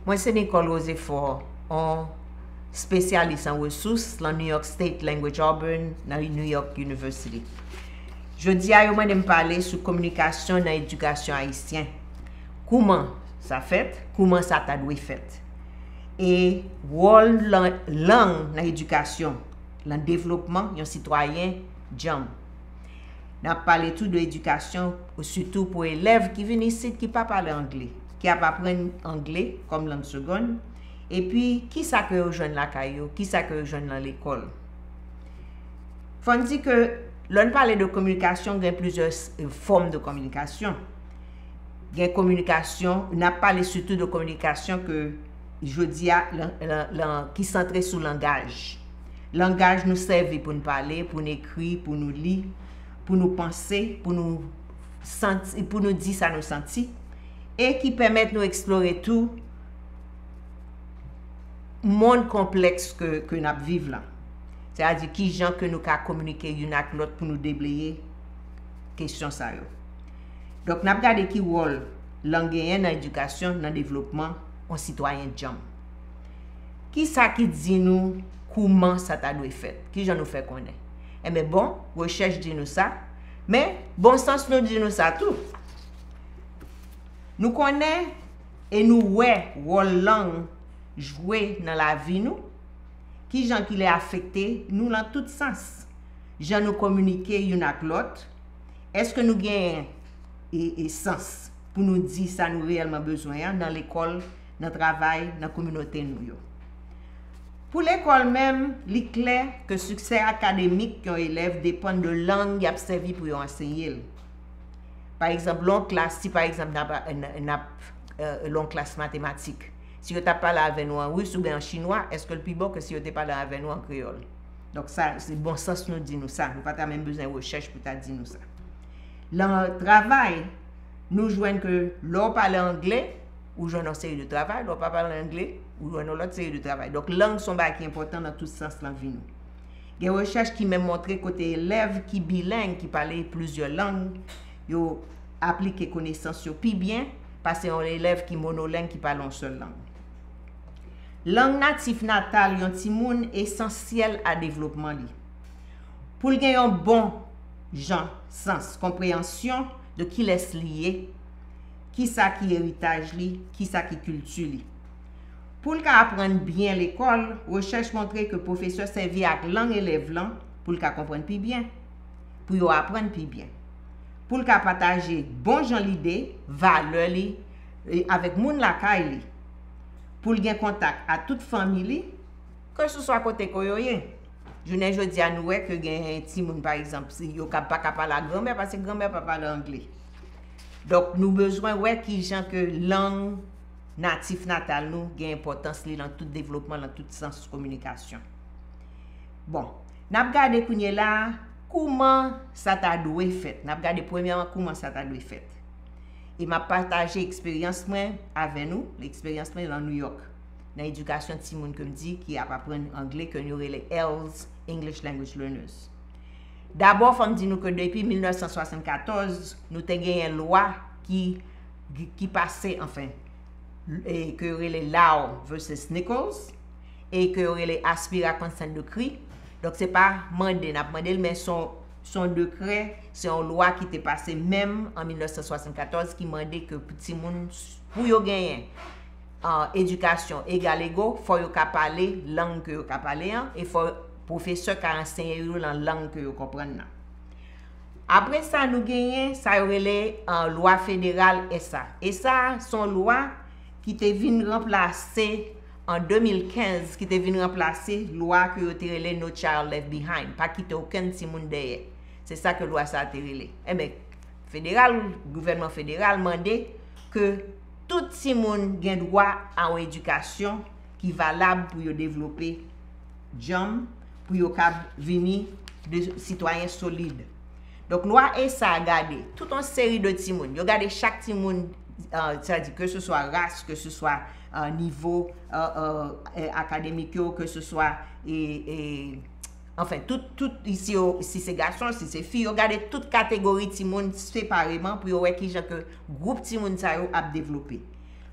Mwen se Nicole Rosefort, yon spesyalis an resous lan New York State Language Auburn nan New York University. Jodi a, yo mande m pale sou kominikasyon nan edikasyon ayisyen. Kouman sa fèt? Kouman sa ta dwe fèt? E wòl lan-, lang nan edikasyon, lan devlopman yon sitwayen djanm. N ap pale tou de edikasyon, sitou pou elèv ki vin isit ki pa pale angle, ki ap aprann angle kòm lang segonn, epi kisa ke yo jwenn lakay yo, kisa ke yo jwenn lan lekòl. Fò n di ke lè n pale de kominikasyon, gen plizyè s-, fòm de kominikasyon. Gen kominikasyon, n ap pale sitou de kominikasyon ke jodi a, lan, lan, lan, ki santre sou langaj. Langaj nou sèvi pou n pale, pou n ekri, pou nou li, pou nou panse, pou nou santi, pou nou di sa nou santi, e ki pèmèt nou eksplore tou mond konplèks ke, ke n ap viv lan. Sètadi ki jan ke nou ka kominike youn ak lòt pou nou debleye kesyon sa yo. Donk, n ap gade ki wòl lang genyen nan edikasyon, nan devlopman yon sitwayen djanm. Kisa ki di nou kouman sa ta dwe fèt? Ki jan nou fè konnen? Enben, bon, rechèch di nou sa, men bon sans nou di nou sa tou. Nou konnen e nou wè wòl lang jwe nan lavi nou, ki jan ki lè afekte nou lan tout sans. Jan nou kominike youn ak lòt, èske nou genyen e, e sans pou nou di sa nou reyèlman bezwen an nan lekòl, nan travay, nan kominote nou yo? Pou lekòl menm, li klè ke siksè akademik yon elèv depann de lang y ap sèvi pou yo anseye l. Pa egzanp, lè yon klas, si pa egzanp n ap, n ap, e, lè yon klas matematik, si yo t ap pale avè nou an ris oubyen an chinwa, èske l pi bon ke si yo te pale avè nou an kreyòl? Donk sa, se bon sans nou di nou sa. Nou pa ta menm bezwen rechèch pou ta di nou sa. Lan travay, nou jwenn ke lè w pale angle, ou jwenn yon seri de travay, lè w pa pale angle, ou jwenn yon lòt seri de travay. Donk, lang se yon bagay ki enpòtan nan tout sans lan vi nou. Gen rechèch ki menm montre kote elèv ki bileng, ki pale plizyè lang, yo aplike konesans yo pi byen pase yon elèv ki monoleng, ki pale yon sèl lang. Lang natif natal yon timoun esansyèl a devlopman li. Pou l gen yon bon jan sans konpreyansyon de kilès li ye, kisa ki eritaj li, kisa ki kilti li. Pou l ka aprann byen lekòl, rechèch montre ke pwofesè sèvi ak lang elèv lan pou l ka konprann pi byen, pou yo aprann pi byen. Pou l ka pataje bon jan lide, valè li, e, avèk moun lakay li. Pou l gen kontak a tout fanmi li, keseswa kote ke yo ye. Jounen jodi a, nou wè ke gen timoun, pa egzanp, si yo ka, pa ka pale ak granmè, paske granmè pa pale angle. Donk, nou bezwen wè ki jan ke lang natif natal nou gen enpòtans li nan tout devlopman, nan tout sans kominikasyon. Bon, n ap gade kounye la a kouman sa ta dwe fèt. N ap gade premyèman kouman sa ta dwe fèt. E m ap pataje eksperyans mwen avè nou, eksperyans mwen lan New York, nan edikasyon timoun ke m di ki ap aprann angle, ke nou rele ELLs, English Language Learners. Dabò, fò m di nou ke depi mil nèf san swasannkatòz, nou te genyen lwa ki, ki pase, anfen, e ke yo rele Lau versus Nichols, e ke yo rele Aspira Consent Decree. Donk, se pa mande n ap mande l, men se yon, se yon dekrè, se yon lwa ki te pase menm an mil nèf san swasannkatòz ki mande ke pou timoun, pou yo genyen, ah, edikasyon egalego, fò yo ka pale lang ke yo ka pale an, e fò pwofesè ka anseye yo lan lang ke yo konprann nan. Apre sa, nou genyen sa yo rele, ah, lwa federal ESSA. ESSA se yon lwa ki te vin ranplase an de mil kenz, ki te vin ranplase lwa ke yo te rele No Child Left Behind, pa kite okenn timoun dèyè. Se sa ke lwa sa a te rele. Enben, federal, gouvènman federal mande ke tout timoun gen dwa a yon edikasyon ki valab pou yo devlope djanm, pou yo kab vini de sitwayen solid. Donk, lwa ESSA a gade tout yon seri de timoun. Yo gade chak timoun, euh, sètadi ke se swa ras, ke se swa, euh, nivo, euh, euh, euh, akademik yo, ke se swa, e, e, anfen, tout, tout, si yo, si se gason, si se fi, yo gade tout kategori timoun separeman pou yo wè kijan ke gwoup timoun sa yo ap devlope.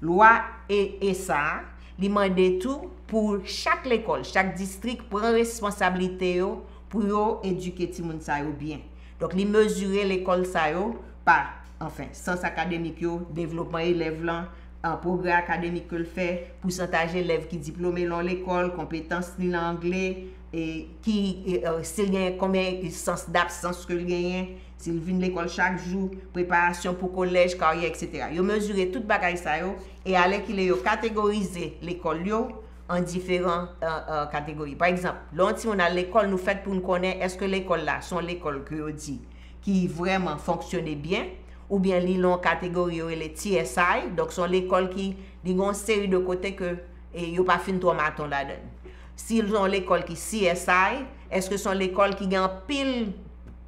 Lwa e, e sa a, li mande tou pou chak lekòl, chak distrik pran responsablite yo pou yo edike timoun sa yo byen. Donk, li mezire lekòl sa yo pa, anfen, sans akademik yo, devlopman elèv lan, an, pwogrè akademik ke l fè, pousantaj elèv ki diplome lan lekòl, konpetans li lan angle, e ki, e, e, si l genyen konbyen sans dabsans ke l genyen, si l vin lekòl chak jou, preparasyon pou kolèj, karyè, etsetera. Yo mezire tout bagay sa yo, e alèkile yo kategorize lekòl yo an diferan, e, e, kategori. Pa egzanp, lè yon timoun al lekòl, nou fèt pou n konnen èske lekòl la se yon lekòl ke yo di ki vrèman fonksyone byen, oubyen li lan yon kategori yo rele T S I, donk se yon lekòl ki li gen yon seri de kote ke, e, yo pa fin twò maton ladan l. Si l se yon lekòl ki C S I, èske se yon lekòl ki gen anpil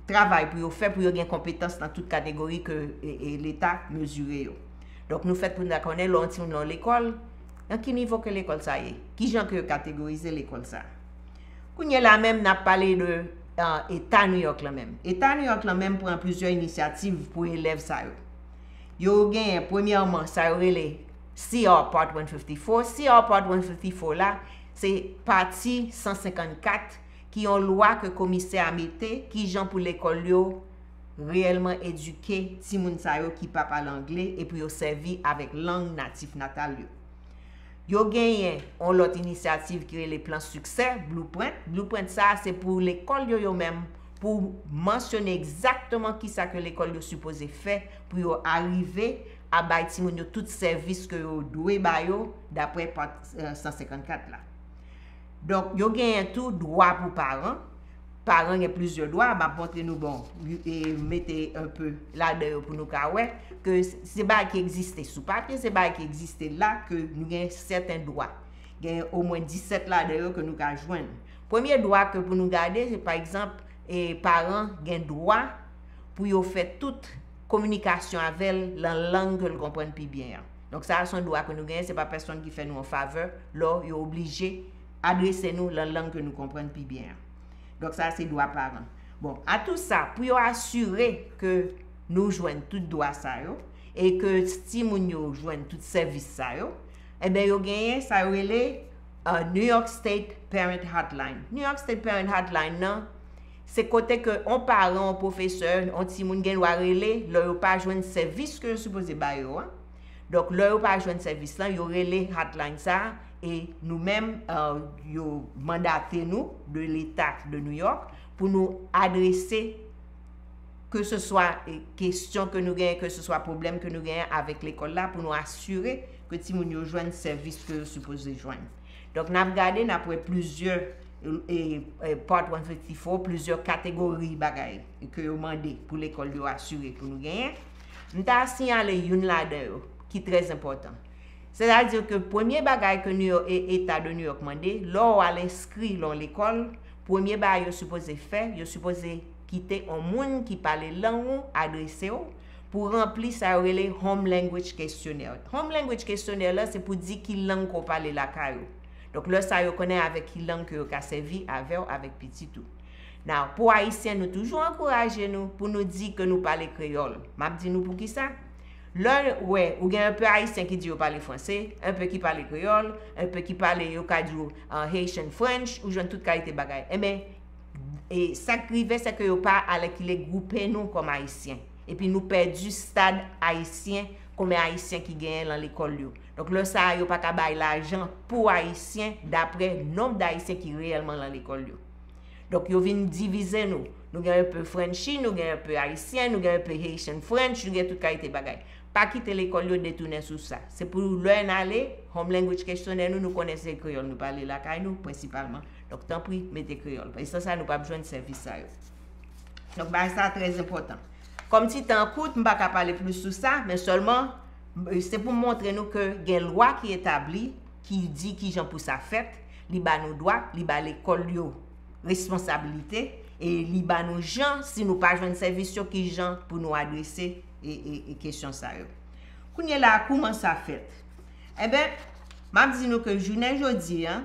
travay pou yo fè pou yo gen konpetans nan tout kategori ke, e, e, Leta mezire yo? Donk, nou fèt pou n ta konnen lè yon timoun nan yon lekòl, nan ki nivo ke lekòl sa ye? Kijan ke yo kategorize lekòl sa? Kounye la menm, n ap pale de, e, Eta New York lan menm. Eta New York lan menm pran plizyè inisyativ pou elèv sa yo. Yo genyen, premyèman, sa yo rele C R Part one fifty-four. C R Part one fifty-four la, se pati san senkannkat, ki yon lwa ke komisè a mete, kijan pou lekòl yo reyèlman edike timoun sa yo ki pa pale angle e pou yo sèvi avèk lang natif natal yo. Yo genyen yon lòt inisyativ ki rele Plan Siksè, Blueprint. Blueprint sa a, se pou lekòl yo, yo menm, pou mansyone egzakteman kisa ke lekòl yo sipoze fè pou yo arive a bay timoun yo tout sèvis ke yo dwe ba yo, dapre Part, e, san senkannkat la. Donk, yo genyen tou dwa pou paran. Paran gen plizyè dwa, m ap montre nou, bon, e mete enpe ladan yo pou nou ka wè ke se bagay ki egziste sou papye, se bagay ki egziste la ke nou gen sèten dwa. Gen omwen disèt ladan yo ke nou ka jwenn. Premye dwa ke pou nou gade, se pa egzanp, e paran gen dwa pou yo fè tout kominikasyon avè l lan lang ke l konprann pi byen an. Donk, sa a se yon dwa ke nou genyen, se pa pèsonn ki fè nou yon favè, lò yo oblije adrese nou lan lang ke nou konprann pi byen an. Donk, sa a se dwa paran. Bon, atou sa, pou yo asire ke nou jwenn tout dwa sa yo, e ke timoun yo jwenn tout sèvis sa yo, enben, yo genyen sa yo rele, e, New York State Parent Hotline. New York State Parent Hotline nan, se kote ke yon paran, yon pwofesè, yon timoun gen dwa rele lè yo pa jwenn sèvis ke yo sipoze ba yo an. Donk, lè yo pa jwenn sèvis lan, yo rele hotline sa a, e nou menm, e, yo mandate nou de Leta de New York pou nou adrese keseswa, e, kesyon ke nou genyen, keseswa pwoblèm ke nou genyen avèk lekòl la, pou nou asire ke timoun yo jwenn sèvis ke yo sipoze jwenn. Donk, n ap gade, n ap wè plizyè, e, e, Part one fifty-four, plizyè kategori bagay ke yo mande pou lekòl yo asire pou nou genyen. M ta siyale youn ladan yo ki trè enpòtan. Sètadi ke premye bagay ke New York, e, Eta de New York mande, lè w al enskri lan lekòl, premye bagay yo sipoze fè, yo sipoze kite yon moun ki pale lang ou adrese w pou ranpli sa yo rele Home Language Questionnaire. Home Language Questionnaire la, se pou di ki lang ke w pale lakay ou. Donk, lè sa yo konnen avèk ki lang ke yo ka sèvi avè w, avèk pitit ou. Now, pou Ayisyen, nou toujou ankouraje nou pou nou di ke nou pale kreyòl. M ap di nou poukisa. Lè w wè, ou gen enpe Ayisyen ki di yo pale franse, enpe ki pale kreyòl, enpe ki pale, yo ka di w, e, Haitian French, ou jwenn tout kalite bagay. Enben, e sa k rive, se ke yo pa alèkile gwoupe nou kòm Ayisyen. Epi nou pèdi stad Ayisyen, konbyen Ayisyen ki genyen lan lekòl yo. Donk, lè sa a, yo pa ka bay lajan pou Ayisyen, dapre nonb d Ayisyen ki reyèlman lan lekòl yo. Donk, yo vin divize nou. Nou gen enpe Frenchi, nou gen enpe Ayisyen, nou gen enpe Haitian French, nou gen tout kalite bagay. Pa kite lekòl yo detounen sou sa. Se pou lè n ale, Home Language Questionnaire nou, nou konnen se kreyòl nou pale lakay nou, prensipalman. Donk, tanpri, mete kreyòl. E san sa, nou p ap jwenn sèvis sa yo. Donk, bagay sa trè enpòtan. Kòm ti tan an kout, m pa ka pale plis sou sa, men sèlman, e, se pou m montre nou ke gen lwa ki etabli, ki di kijan pou sa fèt, li ba nou dwa, li ba lekòl yo responsabilite, e li ba nou jan, si nou pa jwenn sèvis yo, kijan pou nou adrese, e, e, e kesyon sa yo. Kounye la, kouman sa fèt? Enben, m ap di nou ke jounen jodi a,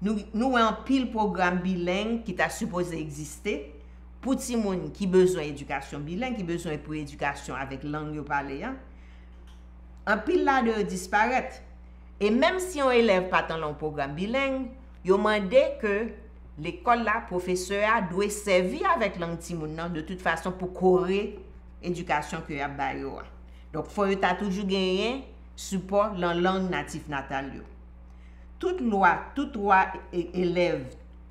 nou, nou wè anpil pwogram bileng ki ta sipoze egziste pou timoun ki bezwen edikasyon bileng, ki bezwen pou edikasyon avèk lang yo pale a. Anpil ladan yo disparèt. E menm si yon elèv pa t nan yon pwogram bileng, yo mande ke lekòl la, pwofesè a dwe sèvi avèk lang timoun nan de tout fason pou kore edikasyon ke y ap ba yo a. Donk, fò yo ta toujou genyen sipò nan lang natif natal yo. Tout lwa, tout dwa e- elèv,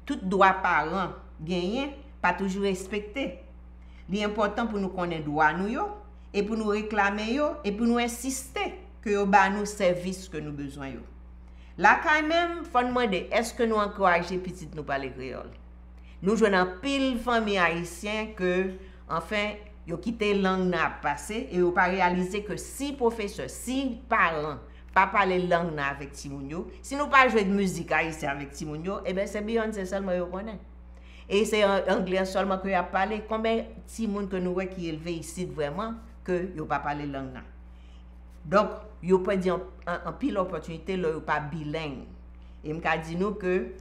tout dwa paran genyen pa toujou respekte. Li enpòtan pou nou konnen dwa nou yo e pou nou reklame yo e pou nou ensiste ke yo ba nou sèvis ke nou bezwen yo. Lakay menm, fò n mande, èske nou ankouraje pitit nou pale kreyòl? Nou jwenn anpil fanmi ayisyen ke, anfen, yo kite lang nan ap pase e yo pa reyalize ke si pwofesè, si paran pa pale lang nan avèk timoun yo, si nou pa jwe mizik ayisyen avèk timoun yo, ebyen se Beyoncé sèlman yo konnen. E se an- anglè sèlman ke y ap pale. Konbyen timoun ke nou wè ki elve isit vrèman ke yo pa pale lang nan? Donk, yo pèdi an- an- anpil opòtinite lè yo pa bileng. E m ka di nou ke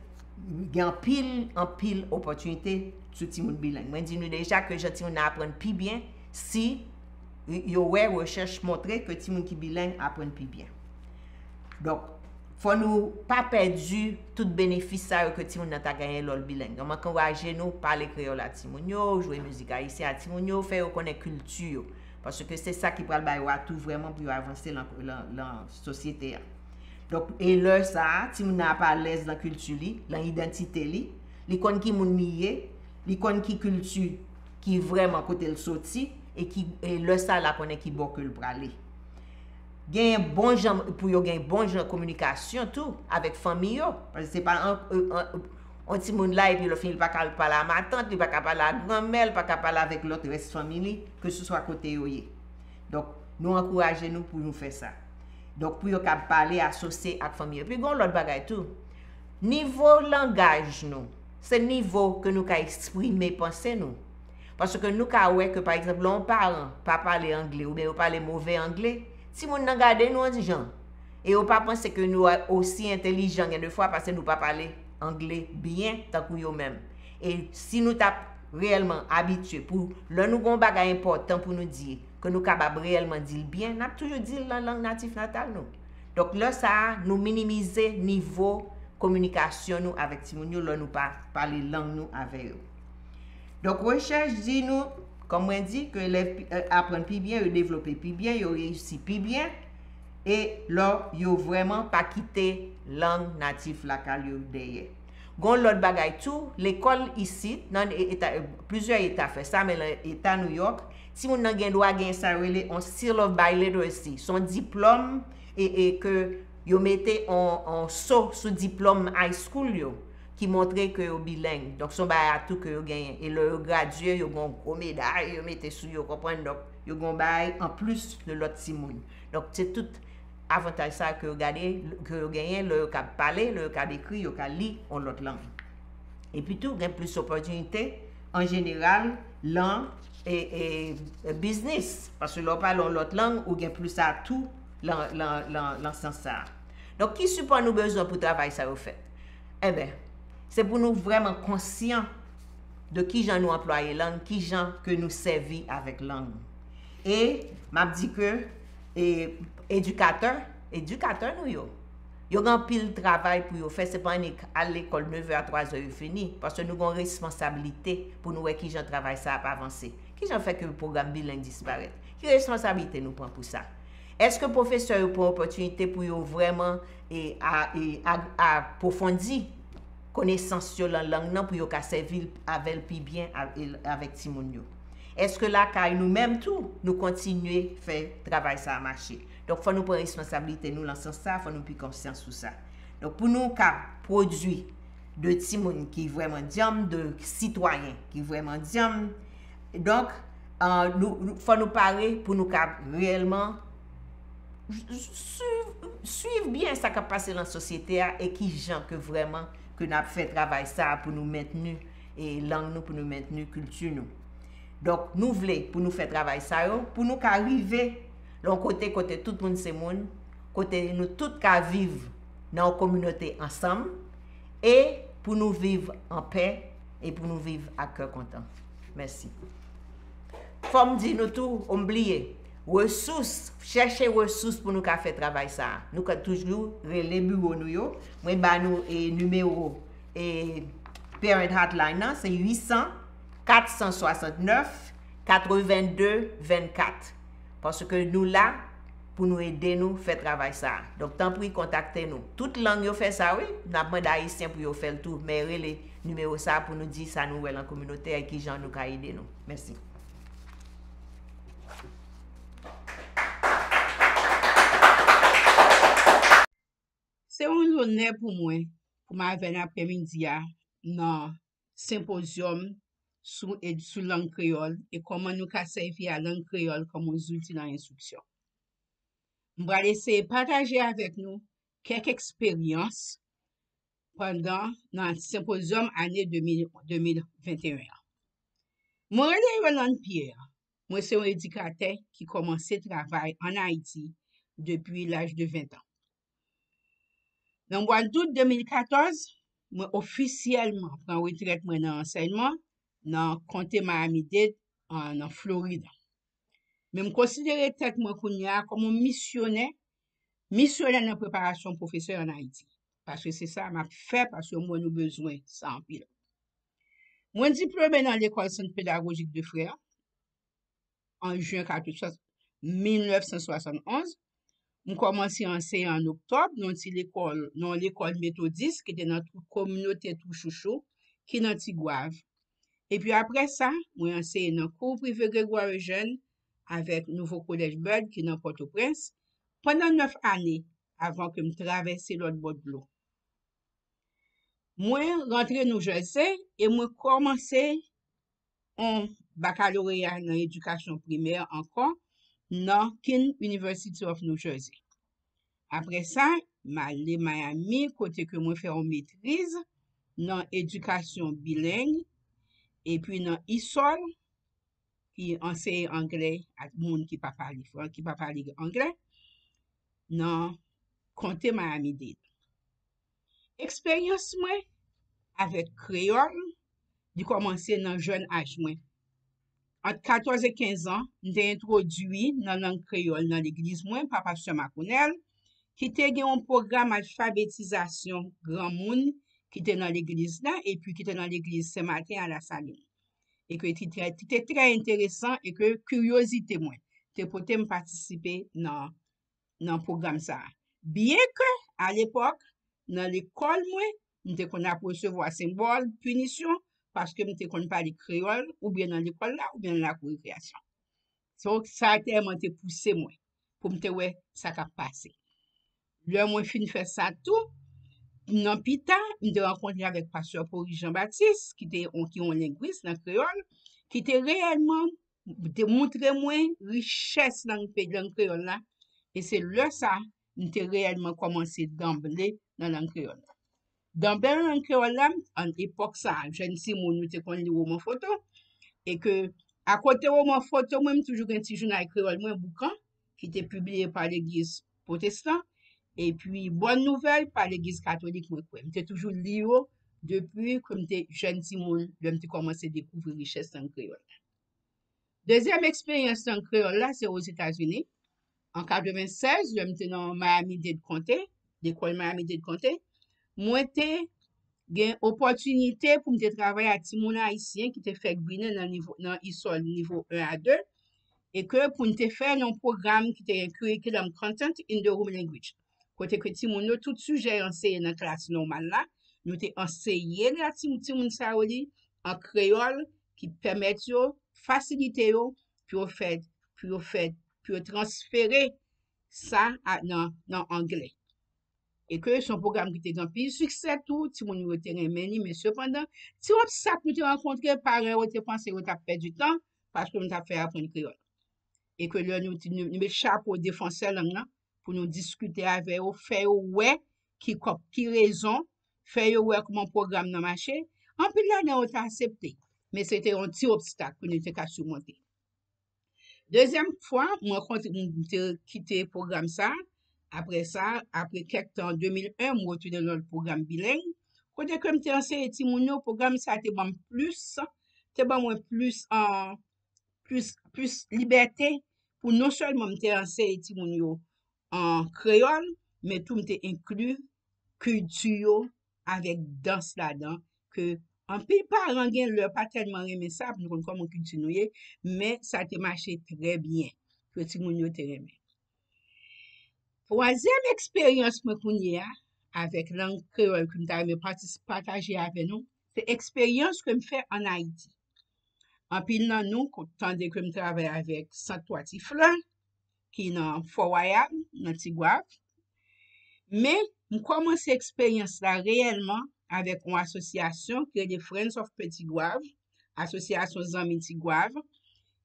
gen anpil, anpil opòtinite sou timoun bileng. Mwen di nou deja ke jan timoun nan aprann pi byen si yo wè rechèch montre ke timoun ki bileng aprann pi byen. Donk, fò nou pa pèdi tout benefis sa yo ke timoun nan ta genyen lè l bileng. Donk, m ankouraje nou pale kreyòl a timoun yo, jwe mizik ayisyen a timoun yo, fè yo konnen kilti yo. Paske se sa ki pral ba yo atou vrèman pou yo avanse lan, lan, lan sosyete a. Donk, e lè sa a, timoun nan ap alèz lan kilti li, lan idantite li, li konn ki moun li ye, li konn ki kilti ki vrèman kote l soti, e ki e lè sa a l a konnen ki bò ke l prale. Genyen bon jan, pou yo gen bon jan kominikasyon tou avèk fanmi yo. Paske se pa an, an, an, yon timoun la epi lè fini li pa ka pale a matant, li pa ka pale a granmè, li pa ka pale avèk lòt rès fanmi li, keseswa kote yo ye. Donk, nou ankouraje nou pou nou fè sa. Donk, pou yo kab pale, asosye ak fanmi yo. Epi gen yon lòt bagay tou. Nivo langaj nou, se nivo ke nou ka eksprime panse nou. Paske nou ka wè ke, pa egzanp, lè yon paran pa pale angle oubyen yo pale move angle, timoun nan gade nou yon jan. E yo pa panse ke nou osi entelijan gen de fwa paske nou pa pale angle byen tankou yo menm. E si nou t ap reyèlman abitye pou lè nou gen yon bagay enpòtan pou nou di, ke nou kapab reyèlman di l byen, n ap toujou di l nan lang natif natal nou. Donk, lè sa a, nou minimize nivo kominikasyon nou avèk timoun yo lè nou pa pale lang nou avè yo. Donk, rechèch di nou, kòm mwen di, ke elèv pi- eh, aprann pi byen, yo devlope pi byen, yo reyisi pi byen, e lè yo vrèman pa kite lang natif lakay yo dèyè. Gon lòt bagay tou, lekòl isit, nan eta, plizyè eta fè sa, men nan eta New York, timoun nan gen dwa gen sa yo rele on Seal of Biliteracy. Se yon diplòm e, e ke yo mete on, on so sou diplòm high school yo ki montre ke yo bileng. Donk, se yon bagay atou ke yo genyen. E lè yo gradye, yo gen yon gwo meday, yo mete sou yo, konprann? Donk, yo gen yon bagay anplis de lòt timoun. Donk, se tout avantaj sa ke yo gade, ke yo genyen, lè yo kab pale, lè yo kab ekri, yo ka li yon lòt lang. Epi tou, gen plis opòtinite, an jeneral, lan e, e, e biznis. Paske lè w pale yon lòt lang, ou gen plis atou lan, lan, lan, lan sans sa a. Donk, ki sipò nou bezwen pou travay sa yo fèt? Enben, se pou nou vrèman konsyan de kijan nou anplwaye lang, kijan ke nou sèvi avèk lang. E m ap di ke, e, edikatè, edikatè nou yo, yo gen anpil travay pou yo fè, se pa annik al lekòl nevè a twazè yo fini, paske nou gen yon responsablite pou nou wè kijan travay sa ap avanse. Kijan fè ke pwogram bileng disparèt? Ki responsablite nou pran pou sa? Èske pwofesè yo pran opòtinite pou yo vrèman, e, a, e, a, apwofondi konesans yo lan lang nan pou yo ka sèvi l avè l pi byen a- e- avèk timoun yo? Èske lakay nou menm tou, nou kontinye fè travay sa a mache? Donk, fò nou pran responsablite nou lan sans sa, fò nou pi konsyan sou sa. Donk, pou nou ka pwodui de timoun ki vrèman dyanm, de sitwayen ki vrèman dyanm, donk, ah, nou, nou- fò nou pare pou nou ka reyèlman swiv, swiv byen sa k ap pase lan sosyete a e kijan ke vrèman ke n ap fè travay sa a pou nou mentni, e, lang nou, pou nou mentni kilti nou. Donk, nou vle pou nou fè travay sa yo, pou nou ka rive lan yon kote, kote tout moun se moun, kote nou tout ka viv nan yon kominote ansanm, e pou nou viv an pè, e pou nou viv ak kè kontan. Mèsi. Fò m di nou tou, ou m bliye, resous, chèche resous pou nou ka fè travay sa a. Nou ka toujou rele biwo nou yo. Mwen ba nou e nimewo e Parent Hotline nan, se uit san, kat san swasantnèf, katrevenndevennkat. Paske nou la pou nou ede nou fè travay sa a. Donk, tanpri, kontakte nou. Tout lang yo fè sa, wi. N ap mande Ayisyen pou yo fè l tou, men rele nimewo sa a pou nou di sa nou wè lan kominote a e kijan nou ka ede nou. Mèsi. Se yon lonè pou mwen pou m avè n aprèmidi a nan senpozyòm sou, sou lang kreyòl e kòman nou ka sèvi a lang kreyòl kòm yon zouti nan enstriksyon. M pral eseye pataje avèk nou kèk eksperyans pandan nan senpozyòm ane de mil, de mil venteyen an. Mwen rele Yolande Pierre. Mwen se yon edikatè ki kòmanse travay ann Ayiti depi laj de ven tan. Nan mwa dout de mil katòz, mwen ofisyèlman pran retrèt mwen nan ansèyman nan konte Miami-Dade, nan Florid. Men m konsidere tèt mwen kounye a kòm yon misyonè, misyonè nan preparasyon pwofesè ann Ayiti. Paske se sa m ap fè, paske m wè nou bezwen sa anpil. Mwen diplome nan lekòl Sant Pedagojik de Frè an jen mil nèf san swasannonz. M kòmanse anseye ann oktòb nan ti lekòl, nan lekòl metodis ki te nan kominote Twou Chouchou, ki nan Tigwav. Epi apre sa, mwen anseye nan kou prive Gregoire Eugène avèk nouvo kolèj Byrd ki nan Pòtoprens pandan nèf ane avan ke m travèse lòt bò dlo. Mwen rantre New Jersey e mwen kòmanse yon bakaloreya nan edikasyon primè ankò nan Kean University of New Jersey. Apre sa, m ale Miami kote ke mwen fè yon metriz nan edikasyon bileng epi nan ESOL ki anseye anglè ak moun ki pa pale fran, ki pa pale anglè nan konte Miami-Dade. Eksperyans mwen avèk kreyòl, li kòmanse nan jèn aj mwen. Ant katòz e kenz an, m te entwodui nan lang kreyòl nan legliz mwen pa pastè Makonèl, ki te gen yon pwogram alfabetizasyon granmoun ki te nan legliz la epi ki te nan legliz Sen Maten a Lasalin. E ke ti te, ti te trè enteresan e ke kiryozite mwen te pote m patisipe nan, nan pwogram sa a. Byenke, alepòk, nan lekòl mwen, m te konn ap resevwa senbòl pinisyon paske m te konn pale kreyòl oubyen nan lekòl la oubyen nan lakou rekreyasyon. Donk, sa tèlman te pouse mwen pou m te wè sa k ap pase. Lè mwen fin fè sa tou, nan pita, m te rankontre avèk pastè Pauris Jean Baptiste, ki te yon, ki yon lengwis nan kreyòl, ki te reyèlman te montre mwen richès lang, lang kreyòl la. E se lè sa, m te reyèlman kòmanse danble nan lang kreyòl la. Danble nan lang kreyòl la, an epòk sa, jèn timoun, nou te konn li woman foto. E ke, akote woman foto, mwen, m toujou gen ti jounal kreyòl mwen, Boukan, ki te pibliye pa legliz pwotestan, epi Bòn Nouvèl pa legliz katolik mwen kwè. M te toujou li yo depi ke m te jèn timoun, lè m te kòmanse dekouvri richès lang kreyòl la. Dezyèm eksperyans lang kreyòl la, se Ozetazini. An katrevennsèz, lè m te nan Miami-Dade Konte, lekòl Miami-Dade Konte, mwen te gen opòtinite pou m te travay ak timoun ayisyen ki te fèk vini nan nivo, nan ESOL nivo en a de, e ke pou n te fè yon pwogram ki te gen Curriculum Content in the Home Language, kote ke timoun yo, tout sijè yo anseye nan klas nòmal la, nou te anseye la ti, timoun sa yo li an kreyòl, ki pèmèt yo, fasilite yo pou yo fè, pou yo fè, pou yo transfere sa a nan, nan anglè. E ke se yon pwogram ki te gen anpil siksè tou, timoun yo te renmen li, men sepandan, ti obstak nou te rankontre, paran yo te panse yo t ap pèdi tan paske nou t ap fè aprann kreyòl. E ke lè nou, nou, nou met chapo defansè lang nan pou nou diskite avè yo, fè yo wè ki kòk, ki rezon, fè yo wè kòman pwogram nan mache, anpil ladan yo te aksepte, men se te yon ti obstak ke nou te ka simonte. Dezyèm fwa, mwen konti, m te kite pwogram sa. Apre sa, apre kèk tan, de mil en, m retounen nan lòt pwogram bileng, kote ke m te anseye timoun yo, pwogram sa te ban m plis, te ban mwen plis, an, plis, plis libète pou non sèlman m te anseye timoun yo an kreyòl, men tou m te enkli kilti yo avèk dans ladan, ke anpil paran gen lè pa tèlman renmen sa, nou konn kòman kilti nou ye, men sa te mache trè byen, ke timoun yo te renmen. Twazyèm eksperyans mwen kounye a, avèk lang kreyòl ke m ta renmen patis-, pataje avè nou, se eksperyans ke m fè ann Ayiti. Anpil nan nou ko-, tande ke m travay avèk Sant Twa Ti Flè, ki nan Fò Wayal, nan Tigwav. Men, m kòmanse eksperyans la reyèlman avèk yon asosyasyon ki rele Friends of Petit Goâve, Asosyasyon Zanmi Tigwav,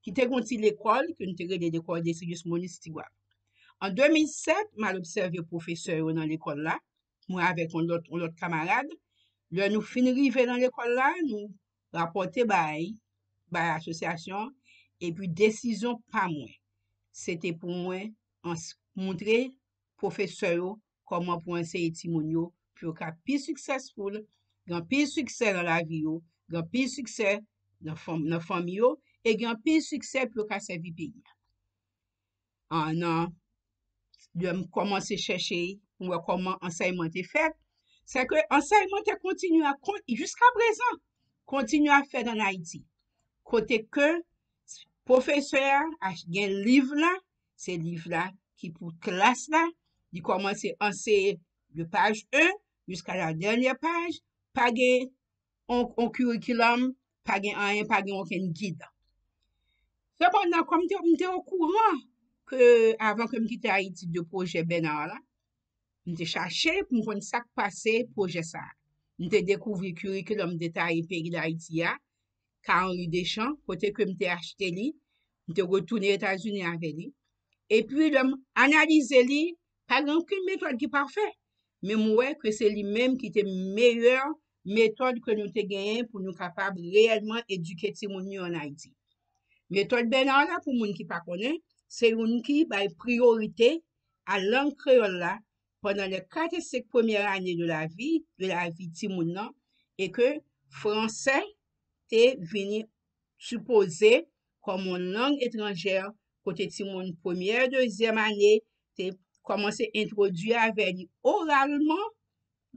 ki te gen yon ti lekòl ke n te rele lekòl Decius Monis Tigwav. An de mil sèt, m al obsève pwofesè yo nan lekòl la, mwen avèk yon lòt, yon lòt kamarad. Lè nou fin rive nan lekòl la, nou rapòte bay, bay asosyasyon, epi desizyon pa mwen, se te pou mwen ans-, montre pwofesè yo kòman pou anseye timoun yo, pou yo ka pi successful, gen anpil siksè nan lavi yo, gen anpil siksè nan fanm-, nan fanmi yo, e gen anpil siksè pou yo ka sèvi peyi a. An, nan, lè m kòmanse chèche pou m wè kòman ansèyman te fèt, se ke ansèyman te kontinye a kon-, jiska prezan, kontinye a fèt ann Ayiti. Kote ke pwofesè a ach-, gen liv la, se liv la ki pou klas la, li kòmanse anseye de paj en jiska la dènyè paj, pa gen on, on kirikilòm, pa gen anyen, pa gen okenn gid. Sepandan, kòm te, m te okouran ke avan ke m kite Ayiti de pwojè Bernard la, m te chache pou m konn sa k pase pwojè sa a. M te dekouvri kirikilòm detaye peyi Dayiti a, ka Henri Deschamps, kote ke m te achte li, m te retounen Etazini avè li. Epi, lè m analize li, pa gen okenn metòd ki pafè, men m wè ke se li menm ki te meyè metòd ke nou te genyen pou nou kapab reyèlman edike timoun yo ann Ayiti. Metòd Bernard la, pou moun ki pa konnen, se youn ki bay priyorite a lang kreyòl la pandan lè kat e senk premyè ane de lavi, de lavi timoun nan, e ke fransè te vini sipoze kòm yon lang etranjè, kote timoun premyè, dezyèm ane te kòmanse entwodui avè li oralman,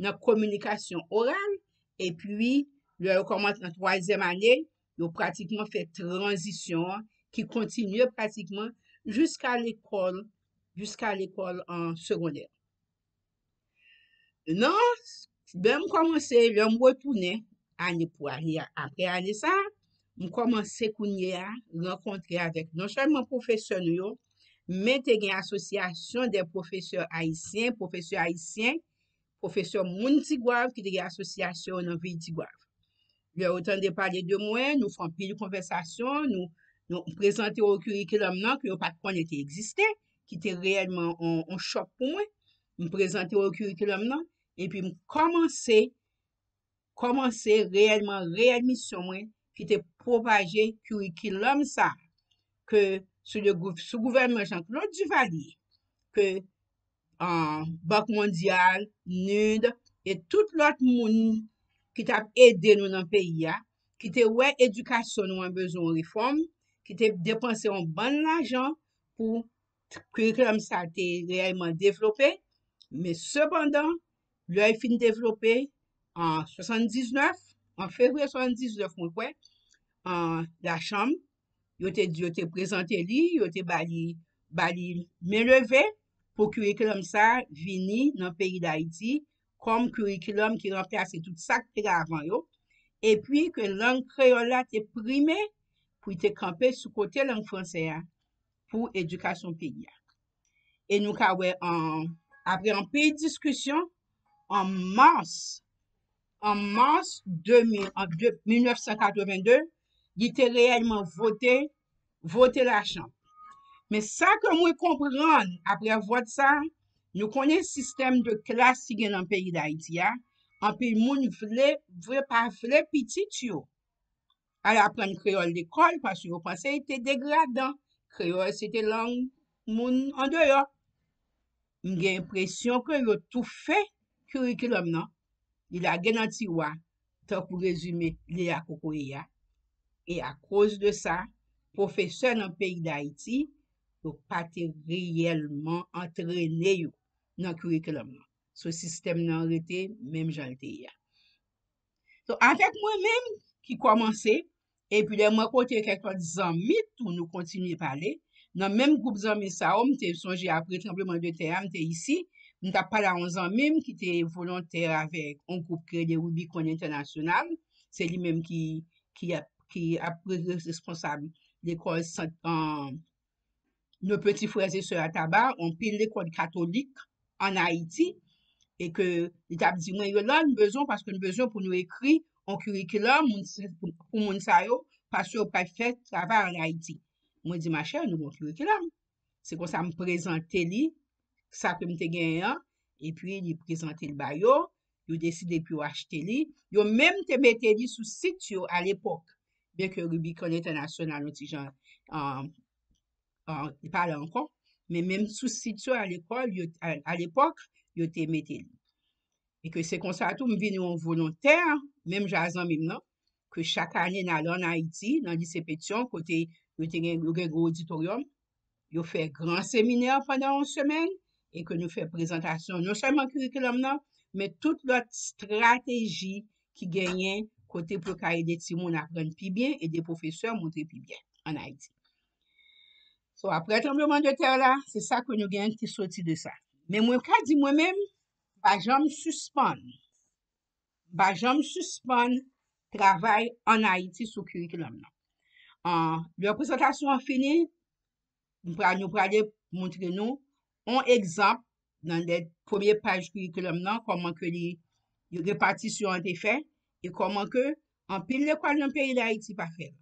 nan kominikasyon oral, epi lè yo kòmanse nan twazyèm ane, yo pratikman fè tranzisyon an ki kontinye pratikman jiska lekòl, jiska lekòl an segondè. Nan, lè m kòmanse, lè m retounen, ane pou ane, apre ane sa, m kòmanse kounye a rankontre avèk non sèlman pwofesè nou yo, men te gen asosyasyon de pwofesè ayisyen, pwofesè ayisyen, pwofesè moun Tigwav ki te gen asosyasyon nan vil Tigwav. Lè yo tande pale de mwen, nou fè anpil konvèsasyon, nou, nou prezante yo kirikilòm nan ke yo pa t konnen te egziste, ki te reyèlman on, on chòk pou mwen. M prezante yo kirikilòm nan, epi m kòmanse, kòmanse reyèlman, reyèl misyon mwen, ki te pwopaje kirikilòm sa, ke sou le gouv-, sou gouvènman Jean-Claude Duvalier, ke, ah, Bank Mondyal, nid, e tout lòt moun ki t ap ede nou nan peyi a, ki te wè edikasyon nou an bezwen yon refòm, ki te depanse yon bann lajan pou kirikilòm sa te reyèlman devlope, men sepandan, lè l fin devlope, an swasanndiznèf, an fevriye swasanndiznèf, mwen kwè, an lachanm, yo te di, yo te prezante li, yo te ba li, ba li men leve pou kirikilòm sa vini nan peyi Dayiti kòm kirikilòm ki ranplase tout sa k te la avan yo, epi ke lang kreyòl la te prime pou l te kanpe sou kote lang fransè a pou edikasyon peyi a. E nou ka wè an, apre anpil diskisyon, an mas, an mas de mil, an de, mil nèf san katreven de, li te reyèlman vote, vote lachanm. Men sa ke mwen konprann apre vòt sa, nou konnen sistèm de klas ki gen nan peyi Dayiti a, anpil moun vle, vle pa vle pitit yo al aprann kreyòl lekòl paske yo panse li te degradan. Kreyòl se te lang moun andeyò. M gen enpresyon ke yo toufe kirikilòm nan, li lage nan tiwa, tankou rezime li la kokoye a. E akoz de sa, pwofesè nan peyi Dayiti yo pa te reyèlman antrene yo nan curriculum nan. So, sistèm nan rete menm jan l te ye a. So, avèk mwen menm ki kòmanse, epi lè mwen kote kèk lòt zanmi tou, nou kontinye pale. Nan menm gwoup zanmi sa yo, m te sonje apre tranbleman de tè a, m te isi, m t ap pale a yon zanmi m ki te volontè avèk yon gwoup ki rele Rubicon International. Se li menm ki, ki ap, ki ap re-, re-, responsab lekòl sant, nos petits frères et sœurs à Taba, anpil lekòl katolik ann Ayiti, e ke li t ap di mwen, Yolande, nou bezwen, paske nou bezwen pou nou ekri yon curriculum, moun, pou moun sa yo, paske yo pral fè travay ann Ayiti. Mwen di, ma chère, nou gon curriculum. Se konsa m prezante li, sa ke m te genyen an, epi li prezante l ba yo, yo deside pou yo achte li. Yo menm te mete li sou sit yo alepòk, byen ke Rubicon International, yon ti jan, li pa la ankò, men menm sou sit yo a lekòl, yo, a, alepòk, yo te mete li. E ke se konsa tou, m vin yon volontè, menm jan a zanmi m nan, ke chak ane n ale ann Ayiti, nan lise Petyon, kote yo te gen, yo gen gwo oditoryòm, yo fè gran seminè pandan yon semèn, e ke nou fè prezantasyon non sèlman curriculum nan, men tout lòt estrateji ki genyen kote pou yo ka ede timoun aprann pi byen, ede pwofesè montre pi byen ann Ayiti. So, apre tranbleman de tè la, se sa ke nou gen ki soti de sa. Men mwen ka di mwen menm, m pa janm sispann. M pa janm sispann travay ann Ayiti sou curriculum nan. An, lè prezantasyon an fini, m pra-, nou prale montre nou yon egzanp nan lè premye paj curriculum nan, kòman ke li, li repatisyon an te fè, e kòman ke anpil lekòl nan peyi Dayiti pa fè l.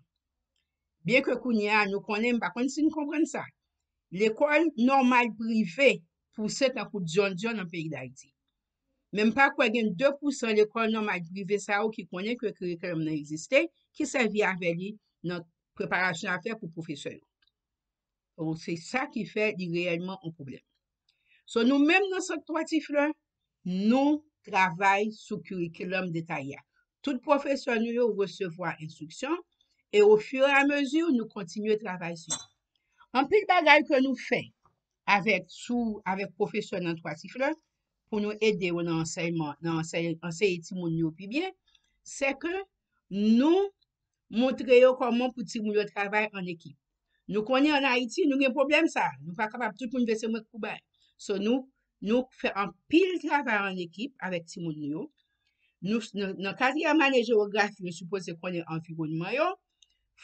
Byen ke kounye a, nou konnen, m pa konn si n konprann sa. Lekòl nòmal prive pouse tankou dyondyon nan peyi Dayiti. Men m pa kwè gen de pousan lekòl nòmal prive sa yo ki konnen ke curriculum nan egziste, ki sèvi avè li nan preparasyon a fè pou pwofesè yo. Donk, se sa ki fè li reyèlman yon pwoblèm. So, nou menm nan Sant Twa Ti Flè, nou travay sou curriculum detaye a. Tout pwofesè nou yo resevwa enstriksyon e ofiramezu nou kontinye travay sou li. Anpil bagay ke nou fè avèk, sou, avèk pwofesè nan Twa Ti Flè pou nou ede yo nan ansèyman, nan ansèy-, anseye timoun yo pi byen, se ke nou montre yo kòman pou timoun yo travay an ekip. Nou konnen ann Ayiti, nou gen pwoblèm sa. Nou pa kapab tout moun vle se mwen k pou bay. So, nou, nou fè anpil travay an ekip avèk timoun nou yo. Nou, nan, nan katriyèm ane jewografi, yo sipoze konnen anviwònman yo.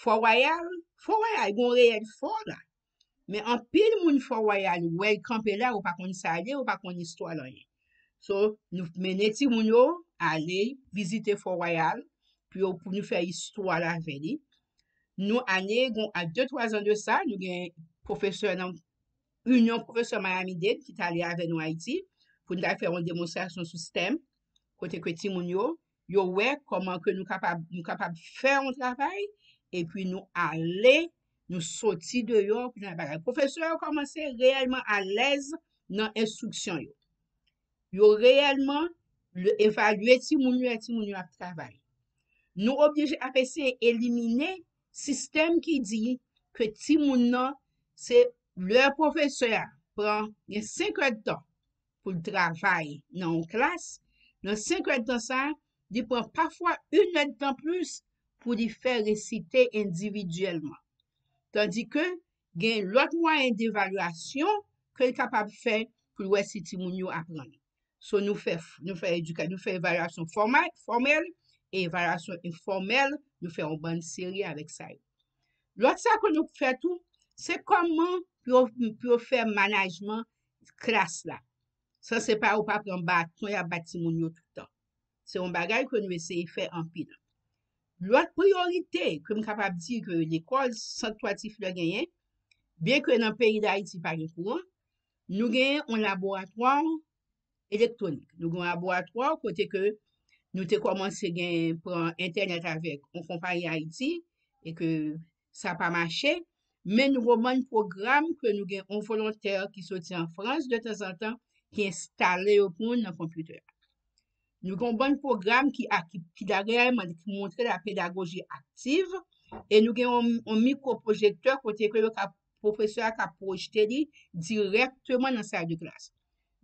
Fò Wayal, Fò Wayal, gon reyèl fò la. Men anpil moun Fò Wayal wè l kanpe la, yo pa konn sa l ye, yo pa konn istwa l anyen. So, nou mennen timoun yo ale vizite Fò Wayal pou yo, pou nou fè istwa l avè li. Nou ale, gon, a de twa zan de sa, nou gen pwofesè nan Inyon Pwofesè Miami-Dade ki t ale avè nou Ayiti pou n ta fè yon demonstrasyon sou STEM, kote ke timoun yo, yo wè kòman ke nou kapab, nou kapab fè yon travay, epi nou ale, nou soti deyò pou nou al bagay. Pwofesè yo kòmanse reyèlman alèz nan enstriksyon yo. Yo reyèlman le-, evalye timoun yo, lè timoun yo ap travay. Nou oblije ap eseye elimine sistèm ki di ke timoun nan, se lè pwofesè a pran, gen senk èdtan pou l travay nan yon klas, nan senk èdtan sa a, li pran pafwa yon èdtan plis pou li fè resite endividyèlman. Tandi ke gen lòt mwayen devalyasyon ke l kapab fè pou l wè si timoun yo aprann. So, nou fè, nou fè edika-, nou fè evalyasyon fòma-, fòmèl e evalyasyon enfòmèl, nou fè yon bann seri avèk sa yo. Lòt sa ke nou fè tou, se kòman pou yo, pou yo fè manajman klas la. San se pa yo pa pran baton y ap bat timoun yo tout tan. Se yon bagay ke nou eseye fè anpil. Lòt priyorite ke m kapab di ke lekòl Sant Twa Ti Flè genyen, byen ke nan peyi Dayiti pa gen kouran, nou genyen yon laboratwa elektwonik. Nou gen yon laboratwa kote ke nou te kòmanse gen, pran entènèt avèk yon konpayi Ayiti e ke sa pa mache, men nou gen yon bann pwogram ke nou gen yon volontè ki soti an Frans de tanzantan ki enstale yo pou nou nan konpitè a. Nou gen yon bann pwogram ki, a, ki, ki la reyèlman, ki montre la pedagoji aktiv, e nou gen yon, yon mikwo pwojektè kote ke yo ka pwofesè a ka pwojte li dirèkteman nan sal de klas.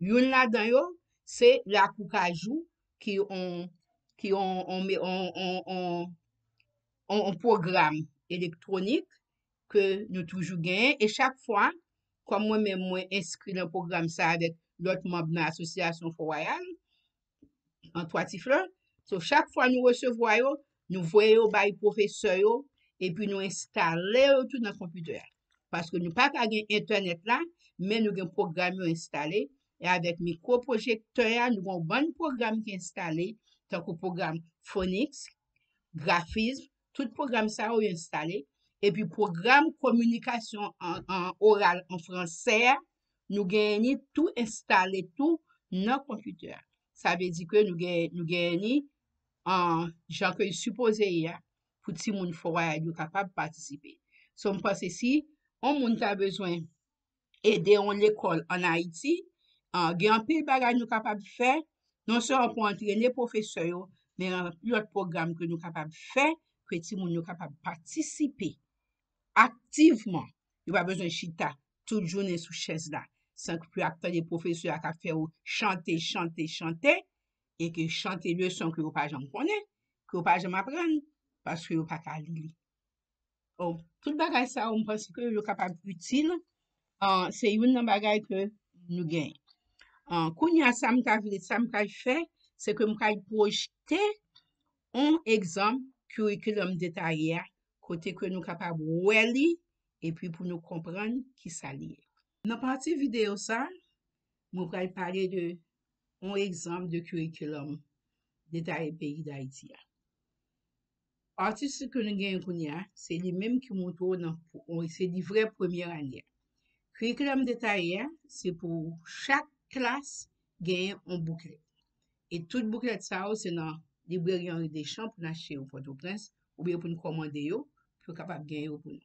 Youn ladan yo, se Lakou Kajou, ki on, ki on, on, on, on, on, on, on pwogram elektwonik ke nou toujou genyen. E chak fwa, kòm mwen menm, mwen enskri nan pwogram sa avèk lòt manm nan asosyasyon Fò Wayal, an Twa Ti Flè. So, chak fwa nou resevwa yo, nou voye yo bay pwofesè yo, epi nou enstale yo tou nan konpitè a. Paske nou pa ka gen entènèt la, men nou gen pwogram yo enstale. E avèk mikwo pwojektè a, nou gen yon bann pwogram ki enstale, tankou pwogram Phonics, grafism, tout pwogram sa yo enstale. Epi pwogram kominikasyon an, an oral an fransè a, nou genyen li tou enstale tou nan konpitè a. Sa vle di ke nou gen, nou genyen li an jan ke l sipoze ye a, pou timoun Fò Wayal yo kapab patisipe. So, m panse si yon moun ta bezwen ede yon lekòl ann Ayiti, ah, gen anpil bagay nou kapab fè, non sèlman pou antrene pwofesè yo, men anpil lòt pwogram ke nou kapab fè, ke timoun yo kapab patisipe aktivman. Yo pa bezwen chita tout jounen sou chèz la, san ke yo ap tande pwofesè a k ap fè yo chante, chante, chante, e ke chante leson ke yo pa janm konnen, ke yo pa janm aprann, paske yo pa ka li li. Bon, tout bagay sa yo, m panse ke yo kapab itil. Ah, se youn nan bagay ke nou genyen. Ah, kounye a, sa m ta vle, sa m pral fè, se ke m pral pwojte yon egzanp curriculum detaye a, kote ke nou kapab wè li, epi pou nou konprann kisa li ye. Nan pati videyo sa, mwen pral pale de yon egzanp de curriculum detaye peyi Dayiti a. Pati sa ke nou genyen kounye a, se li menm ki montre w nan, se livrè premyè ane a. Curriculum detaye a, se pou chak klas genyen yon bouklèt. E tout bouklèt sa yo, se nan libreri Henri Deschamps pou n achte yo Pòtoprens, oubyen pou n kòmande yo, pou yo kapab genyen yo pou nou.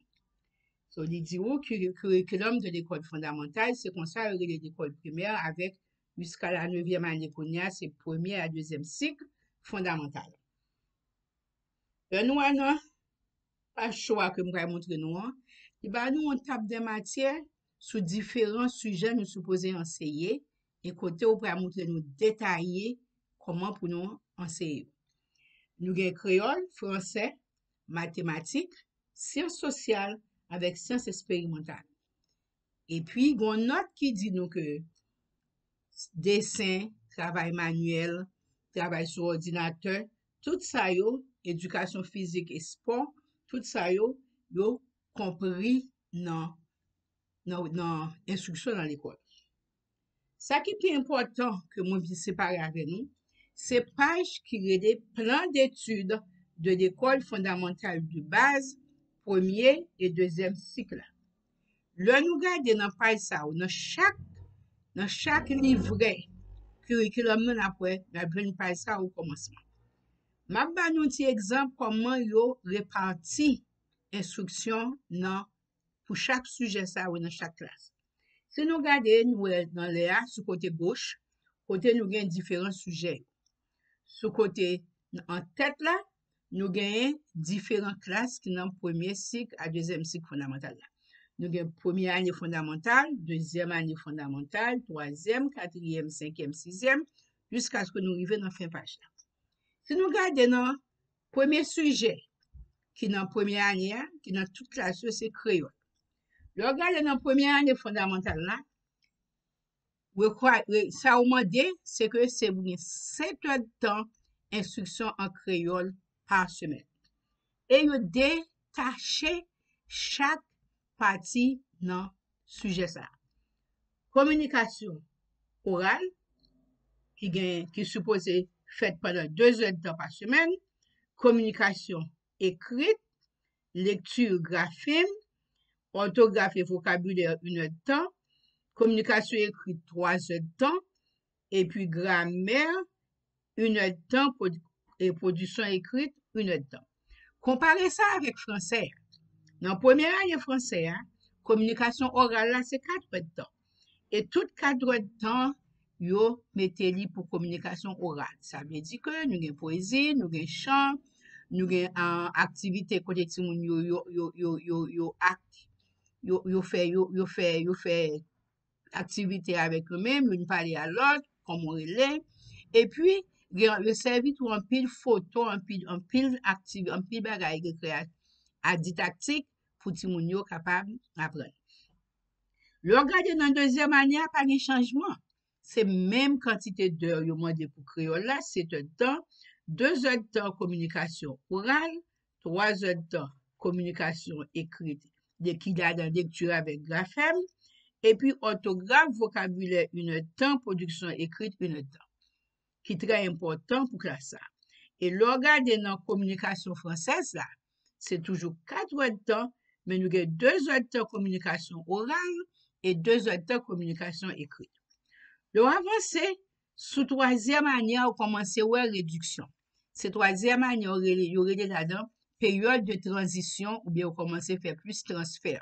So, li di w, curriculum de l'école fondamentale, se konsa yo rele lekòl primè avèk jiska la nevyèm ane kounye a, se premyè a dezyèm sik fondamantal. Lè nou al nan paj cho a ke m pral montre nou an, li ba nou yon tab de matyè sou diferan sijè nou sipoze anseye, e kote ou pral montre nou detaye kòman pou nou anseye yo. Nou gen kreyòl, fransè, matematik, syans sosyal avèk syans eksperimantal. Epi, gen yon nòt ki di nou ke desen, travay manyèl, travay sou òdinatè, tout sa yo, edikasyon fizik e espò, tout sa yo, yo konpri nan, nan, nan enstriksyon nan lekòl. Sa ki pi enpòtan ke mwen vin separe avè nou, se paj ki rele Plan d'études de l'école fondamentale de base, premye e dezyèm sik la. Lè nou gade nan paj sa yo, nan chak, nan chak livrè curriculum nou, n ap wè, n ap jwenn paj sa yo okòmansman. M ap ba nou ti egzanp kòman yo repati enstriksyon nan, pou chak sijè sa yo nan chak klas. Si nou gade, nou wè nan lè a, sou kote goch, kote nou gen diferan sijè yo. Sou kote an tèt la, nou genyen diferan klas ki nan premye sik a dezyèm sik fondamantal la. Nou gen premye ane fondamantal, dezyèm ane fondamantal, twazyèm, katriyèm, senkyèm, sizyèm, jiskaske nou rive nan fen paj la. Si nou gade nan premye sijè ki nan premye ane a, ki nan tout klas yo, se kreyòl. Lè w gade nan premye ane fondamantal la, rekwa-, re-, sa yo mande, se ke se pou gen sèt èdtan enstriksyon an kreyòl pa semèn. E yo detache chak pati nan sijè sa a. Kominikasyon oral, ki gen, ki sipoze fèt pandan de zèdtan pa semèn, kominikasyon ekrit, lekti, grafim, òtograf e vokabilè, inèdtan, kominikasyon ekrit, twa zèdtan, epi gramè, inèdtan, pwod-, e pwodiksyon ekrit, inèdtan. Konpare sa avèk fransè a. Nan premye ane fransè a, kominikasyon oral la se kat èdtan. E tout kat èdtan, yo mete li pou kominikasyon oral. Sa vle di ke nou gen pwezi, nou gen chan, nou gen, ah, aktivite kote timoun yo, yo, yo, yo, yo, yo ak-, yo, yo fè, yo, yo fè, yo fè aktivite avèk yo menm, youn pale a lòt, kòman w rele. Epi, gen, yo sèvi tou anpil foto, anpil, anpil aktiv-, anpil bagay ki kreye a didaktik pou timoun yo kapab aprann. Lè w gade nan dezyèm ane a, pa gen chanjman. Se menm kantite dè yo mande pou kreyòl la, sèt èdtan, de zèdtan kominikasyon oral, twa zèdtan kominikasyon ekrit, de ki ladan lekti avèk grafèm, epi òtograf, vokabilè, inèdtan, pwodiksyon ekrit, inèdtan, ki trè enpòtan pou klas sa. E lè w gade nan kominikasyon fransèz la, se toujou kat èdtan, men nou gen de zèdtan kominikasyon oral e de zèdtan kominikasyon ekrit. Lè w avanse, sou twazyèm ane a, ou kòmanse wè rediksyon. Se twazyèm ane a, yo rele, yo rele ladan peryòd de tranzisyon, oubyen yo kòmanse fè plis transfè.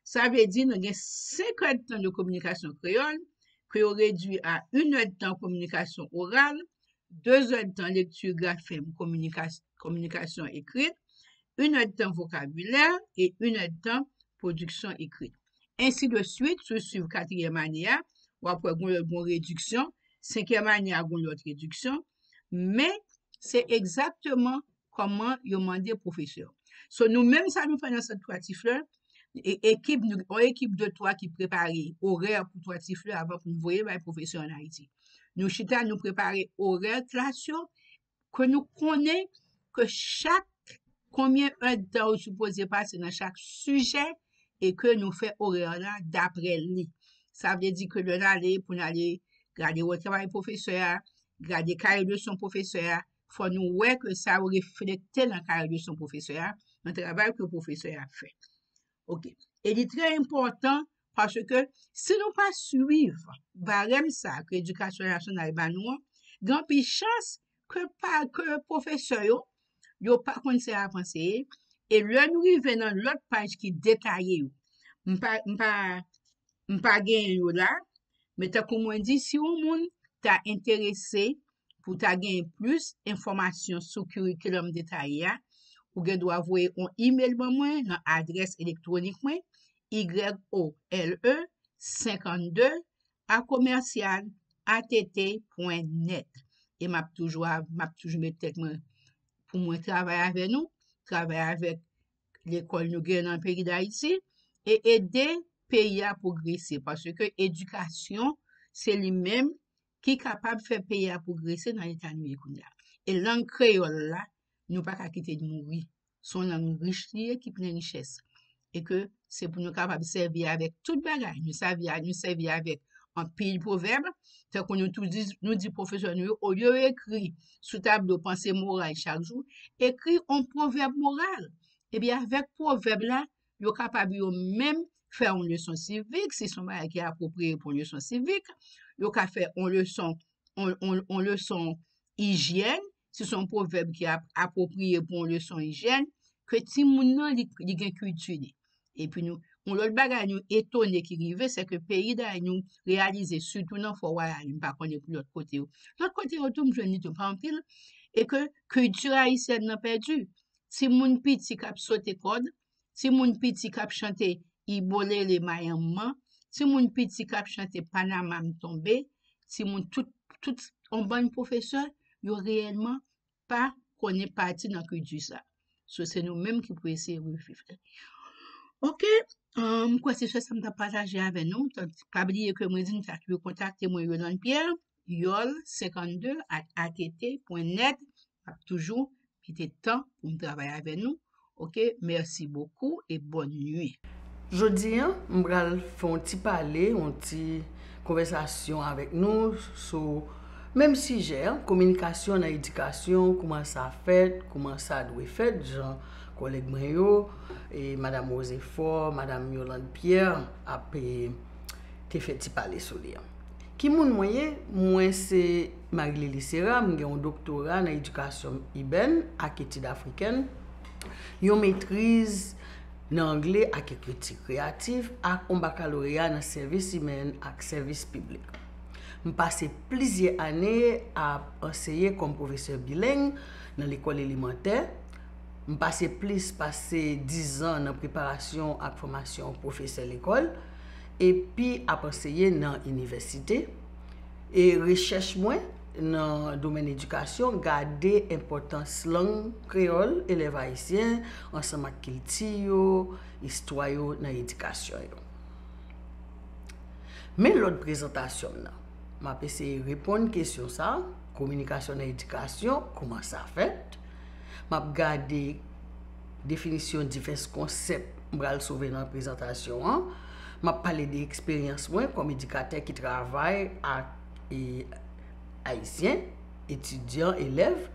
Sa vle di, nou gen senk èdtan de kominikasyon kreyòl, ke yo redui a inèdtan kominikasyon oral, de zèdtan lekti, grafèm, kominika-, kominikasyon ekrit, inèdtan vokabilè e inèdtan pwodiksyon ekrit. Ensi de swit, si w swiv katriyèm ane a, w ap wè gon lòt gon rediksyon, senkyèm ane a gon lòt rediksyon, men se egzakteman kòman yo mande pwofesè. So, nou menm sa nou fè nan sant Twa Tiflè, e-, ekip nou, yon ekip de twa ki prepare orè pou Twa Tiflè avan pou n voye bay pwofesè ann Ayiti. Nou chita, nou prepare orè klas yo, ke nou konnen ke chak konbyen èdtan ou sipoze pase nan chak sijè e ke nou fè orè la daprè li. Sa vle di ke lè n ale, pou n ale gade wè travay pwofesè a, gade kaye leson pwofesè a, fò nou wè ke sa yo reflekte nan kaye leson pwofesè a, nan travay ke pwofesè a fè. Ok. E li trè enpòtan paske si nou pa swiv barèm sa ke edikasyon nasyonal ba nou an, gen anpil chans ke pa, ke pwofesè yo, yo pa konn se avanse ye. E lè nou rive nan lòt paj ki detaye yo, m pa, m pa, m pa genyen yo la, men tankou mwen di, si yon moun ta enterese pou ta genyen plis enfòmasyon sou kirikilòm detaye a, ou gen dwa voye yon imèl ban mwen nan adrès elektwonik mwen, Y O L E senkannde a komèsyal A T T pwen nèt. E m ap toujou a, m ap toujou met tèt mwen pou mwen travay avè nou, travay avèk lekòl nou gen nan peyi Dayiti, e ede peyi a pwogrese, paske edikasyon, se li menm ki kapab fè peyi a pwogrese nan eta nou ye kounye a. E lang kreyòl la, nou pa ka kite l mouri. Se yon lang rich li ye, ki plen richès. E ke se pou nou kapab sèvi avèk tout bagay. Nou sèvi a, nou sèvi avèk anpil pwovèb, tankou nou tou di, nou di pwofesè nou yo, olye yo ekri sou tablo panse moral chak jou, ekri yon pwovèb moral. Epi avèk pwovèb la, yo kapab yo menm fè yon leson sivik, si se yon bagay ki apwopriye pou yon leson sivik, yo ka fè yon leson, yon, yon, yon leson ijyèn, si se yon pwovèb ki ap-, apwopriye pou yon leson ijyèn, ke timoun nan, li, li gen kilti li. Epi nou, yon lòt bagay nou etone ki rive, se ke peyi Dayiti nou reyalize, sitou nan Fò Wayal, m pa konnen pou lòt kote yo. Lòt kote yo tou, m jwenn li tou pa anpil, e ke kilti ayisyèn nan pèdi. Timoun piti k ap sote kòd, timoun piti k ap chante Ibolele Mayanman, timoun piti k ap chante Panama m tonbe, timoun tout, tout yon bann pwofesè, yo reyèlman pa konnen pati nan kilti sa. So, se nou menm ki pou eseye reviv li. Ok, euh, m kwè se sèl sa m t ap pataje avè nou. Tan-, pa bliye ke mwen di nou ta toujou kontakte mwen, Yolande Pierre, yol senkannde at A T T pwen nèt. M ap toujou kite tan pou m travay avè nou. Ok, merci beaucoup et bonne nuit. Jodi a, m pral fè yon ti pale, yon ti konvèsasyon avèk nou sou menm sijè, kominikasyon nan edikasyon, kouman sa fèt, kouman sa dwe fèt, jan kòlèg mwen yo, e Madam Rose Faure, Madam Yolande Pierre ap, e, te fè ti pale sou li an. Ki moun mwen ye? Mwen se Marie Lily Serra, m gen yon doktora nan edikasyon ibèn ak etid afrikèn, yon metriz nan angle ak ekriti kreyatif, ak yon bakaloreya nan sèvis imèn ak sèvis piblik. M pase plizyè ane ap anseye kòm pwofesè bileng nan lekòl elemantè, M pase plis pase dizan nan preparasyon ak fòmasyon pwofesè lekòl, epi ap anseye nan inivèsite. E rechèch mwen nan domèn edikasyon gade enpòtans lang kreyòl elèv ayisyen ansanm ak kilti yo, istwa yo nan edikasyon yo. Men lòd prezantasyon m nan. M ap eseye reponn kesyon sa a, kominikasyon nan edikasyon, kouman sa fèt? M ap gade definisyon divès konsèp m pral soulve nan prezantasyon an. M ap pale de eksperyans mwen kòm edikatè ki travay ak e, ayisyen, etidyan, elèv.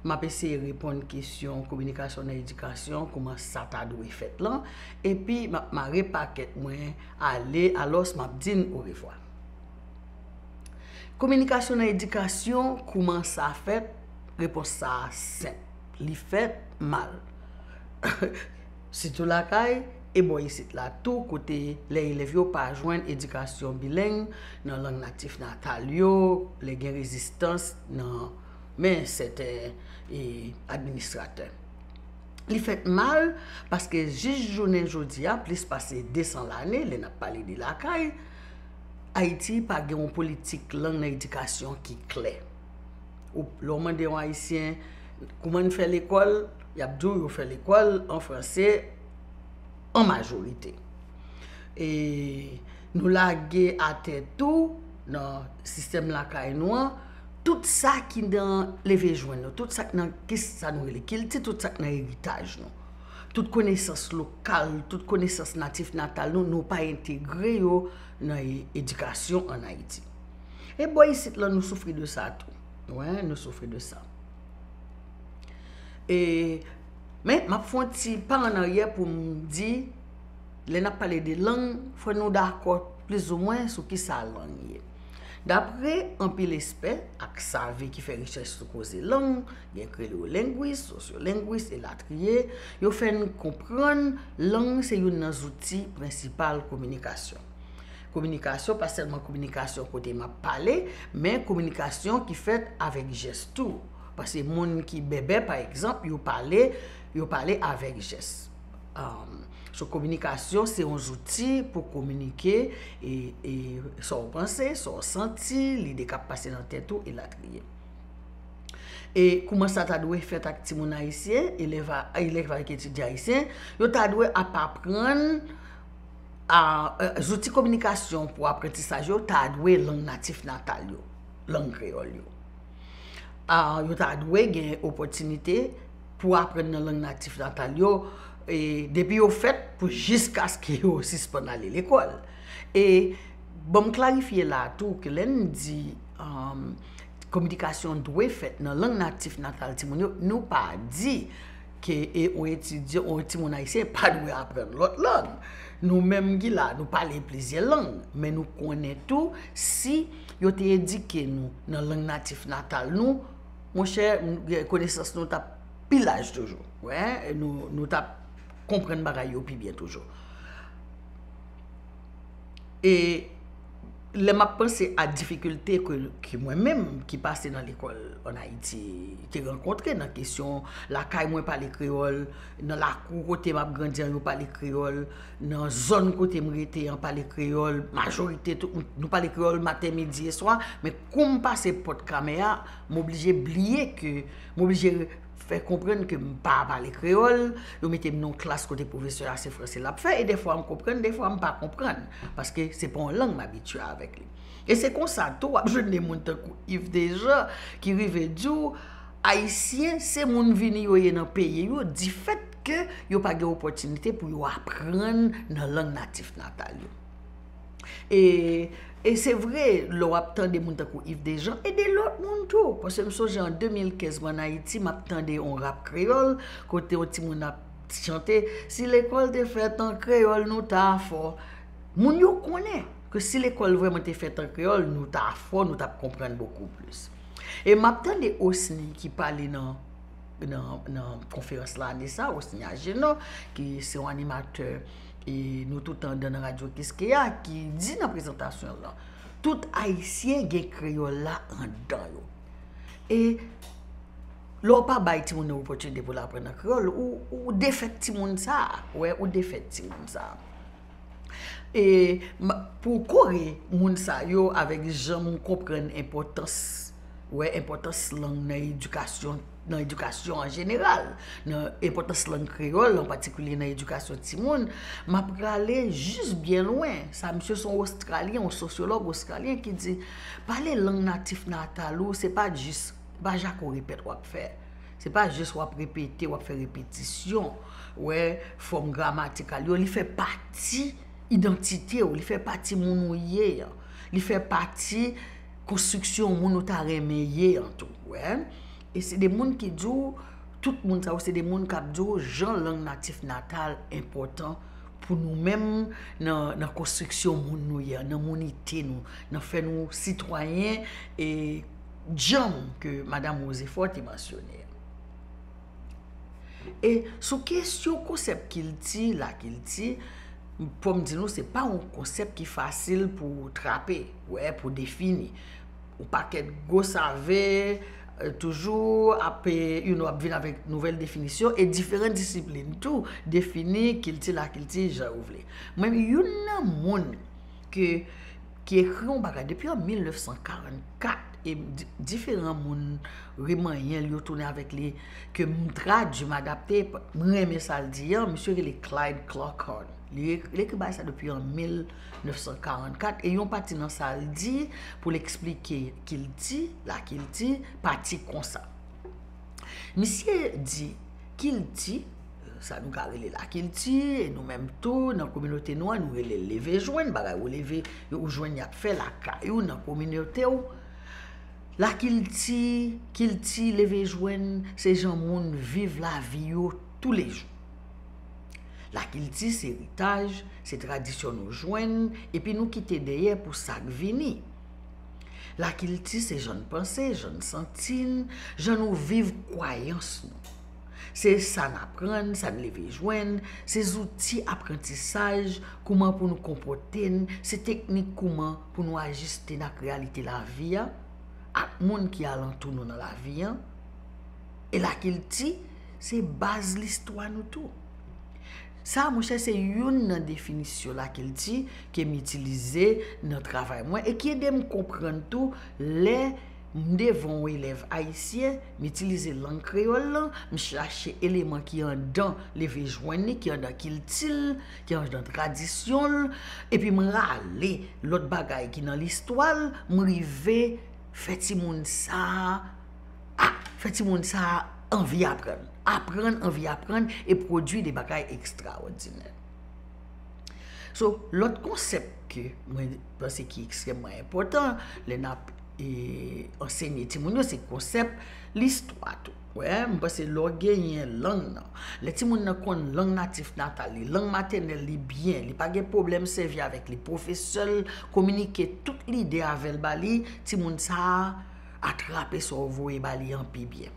M ap eseye reponn kesyon kominikasyon nan edikasyon, kouman sa ta dwe fèt lan, epi m ap mare pakèt mwen ale, alòs m ap di n orevwa. Kominikasyon nan edikasyon, kouman sa fèt? Repons sa a senp. Li fèt mal. Sitou lakay, e bò isit la tou, kote lè elèv yo pa jwenn edikasyon bileng nan lang natif natal yo, lè gen rezistans nan men sèten e, administratè. Li fèt mal paske jis jounen jodi a, plis pase desan lane, lè n ap pale de lakay, Ayiti pa gen yon politik lang nan edikasyon ki klè. Ou, lè w mande yon Ayisyen kouman n fè lekòl, y ap di w yo fè lekòl an franse an majorite. E nou lage atè tou nan sistèm lakay nou an, tout sa ki nan leve jwenn nou, tout sa k nan, ki sa nou rele kilti, tout sa k nan eritaj nou. Tout konesans lokal, tout konesans natif natal nou, nou pa entegre yo nan e- edikasyon ann Ayiti. E bò isit lan, nou soufri de sa tou. Wi, nou soufri de sa. E, men, m ap fè yon ti pa ann aryè pou m di, lè n ap pale de lang, fò nou dakò plizoumwen sou ki sa lang ye. Dapre anpil espè ak save ki fè rechèch sou koze lang, gen kreyolengwis, sosyolengwis, elatriye, yo fè n konprann lang se youn nan zouti prensipal kominikasyon. Kominikasyon, pa sèlman kominikasyon kote m ap pale, men kominikasyon ki fèt avèk jès tou. Paske moun ki bèbè, pa egzanp, yo pale, yo pale avèk jès. Um, so, kominikasyon se yon zouti pou kominike e, e sa w panse, sa w santi, lide k ap pase nan tèt ou, elatriye. E kouman sa ta dwe fèt ak timoun ayisyen, elèv a- elèv avèk etidyan ayisyen, yo ta dwe ap aprann a, e, zouti kominikasyon pou aprantisaj yo ta dwe lang natif natal yo, lang kreyòl yo. A, yo ta dwe gen opòtinite pou aprann nan lang natif natal yo, e, depi yo fèt pou jiskaske yo sispann ale lekòl. E ban m klarifye la a tou ke lè n di, um, kominikasyon dwe fèt nan lang natif natal timoun yo, nou pa di ke e, yon etidyan, yon timoun ayisyen pa dwe aprann lòt lang. Nou menm ki la, nou pale plizyè lang, men nou konnen tou, si yo te edike nou nan lang natif natal nou, monchè, m- konesans nou t ap pi laj toujou. Wi, nou, nou t ap konprann bagay yo pi byen toujou. E lè m ap panse a difikilte ke, ke mwen menm ki pase nan lekòl ann Ayiti te rankontre nan kesyon lakay mwen pale kreyòl, nan lakou kote m ap grandi an yo pale kreyòl, nan zòn kote m rete an pale kreyòl, majorite tout, nou pale kreyòl maten, midi e swa, men kou m pase pòt kamè a, m oblije bliye ke, m oblije fè konprann ke m pa pale kreyòl, yo mete m nan yon klas kote pwofesè a se franse l ap fè, e dèfwa m konprann, dèfwa m pa konprann, paske se pa yon lang m abitye avèk li. E se konsa tou, w ap jwenn de moun tankou Yves Dejean ki rive di w, Ayisyen, se moun vini yo ye nan peyi yo, difèt ke yo pa gen opòtinite pou yo aprann nan lang natif natal yo. E, e se vre, lè w ap tande moun tankou Yves Dejean, e de lòt moun tou. Paske m sonje an de mil kenz, mwen ann Ayiti, m ap tande yon rap kreyòl, kote yon timoun ap chante, "Si lekòl te fèt an kreyòl, nou ta fò." Moun yo konnen ke si lekòl vrèman te fèt an kreyòl, nou ta fò, nou t ap konprann bokou plis. E m ap tande Osni ki pale nan, nan, nan konferans la ane sa, Osni Agénor, ki se yon animatè e nou toutan nan Radyo Kiskeya, ki di nan prezantasyon l lan, tout Ayisyen gen kreyòl la anndan yo. E Lè w pa bay timoun yo opòtinite pou l aprann nan kreyòl, ou, ou defèt timoun sa a. Wè, ou defèt timoun sa a. E pou kore moun sa yo avèk jan m konprann enpòtans, wè, enpòtans lang nan edikasyon, nan edikasyon an jeneral, nan enpòtans lang kreyòl, an patikilye nan edikasyon timoun, m ap prale jis byen lwen. Sa, misye se yon Ostralyen, yon sosyològ ostralyen ki di, pale lang natif natal ou, se pa jis, pa jako repèt w ap fè. Se pa jis w ap repete, w ap fè repetisyon. Wè, fòm gramatikal yo, li fè pati idantite w, li fè pati moun ou ye an. Li fè pati konstriksyon moun ou ta renmen ye an tou. Wè. E se de moun ki di w, tout moun sa yo, se de moun k ap di w jan lang natif natal enpòtan pou nou menm nan, nan konstriksyon moun nou ye an, nan mounite nou, nan fè nou sitwayen e djanm ke Madanm Rose Faure te mansyone a. E sou kesyon konsèp kilti, lakilti, fò m di nou, se pa yon konsèp ki fasil pou trape, wè, pou defini. Yon pakèt gwo save, eh, toujou ap, eh, you know, ap vin avèk nouvèl definisyon, e diferan disiplin tou defini kilti, lakilti jan yo vle. Mwen, youn nan moun ke, ki ekri yon bagay depi an mil nèf san karannkat, e di-, diferan moun remanyen l, yo tounen avèk li, ke m tradui, m adapte, m renmen sa l di an, misye rele Clyde Klockharn. Li ek-, li ekri bagay sa depi an mil nèf san karannkat, e yon pati nan sa l di pou l eksplike kilti, lakilti, pati konsa. Misye di, kilti, sa nou ka rele lakilti, e nou menm tou, nan kominote nou an, nou rele l leve jwenn, bagay ou leve, ou jwenn y ap fè lakay ou, nan kominote w. Lakilti, kilti, leve jwenn, se jan moun viv lavi yo toulejou. Lakilti se eritaj, se tradisyon nou jwenn, epi nou kite dèyè pou sa k vini. Lakilti se jan n panse, jan n santi n, jan nou viv kwayans nou. Se sa n aprann, sa n leve jwenn, se zouti aprantisaj, kouman pou nou konpòte n, se teknik kouman pou nou ajiste n ak reyalite lavi a, ak moun ki alantou nou nan lavi an. E lakilti, se baz listwa nou tou. Sa, monchè, se youn nan definisyon lakilti ke m itilize nan travay mwen e ki ede m konprann tou lè m devan yon elèv ayisyen, m itilize lang kreyòl lan, m chache eleman ki anndan leve jwenn li, ki anndan kilti l, ki anndan tradisyon l, epi m rale lòt bagay ki nan listwa l, m rive fè timoun sa a, a, fè timoun sa a anvi aprann. Aprann, anvi aprann e pwodui de bagay ekstraòdinè. So, lòt konsèp ke mwen panse ki ekstrèmman enpòtan lè n ap, e, ansenye timoun yo, se konsèp listwa tou. Wè, m panse lè w genyen lang nan, lè timoun nan konn lang natif natal li, lang matènèl li byen, li pa gen pwoblèm sèvi avèk li, pwofesè l kominike tout lide avè l ba li, timoun sa a atrape sa w voye ba li an pi byen.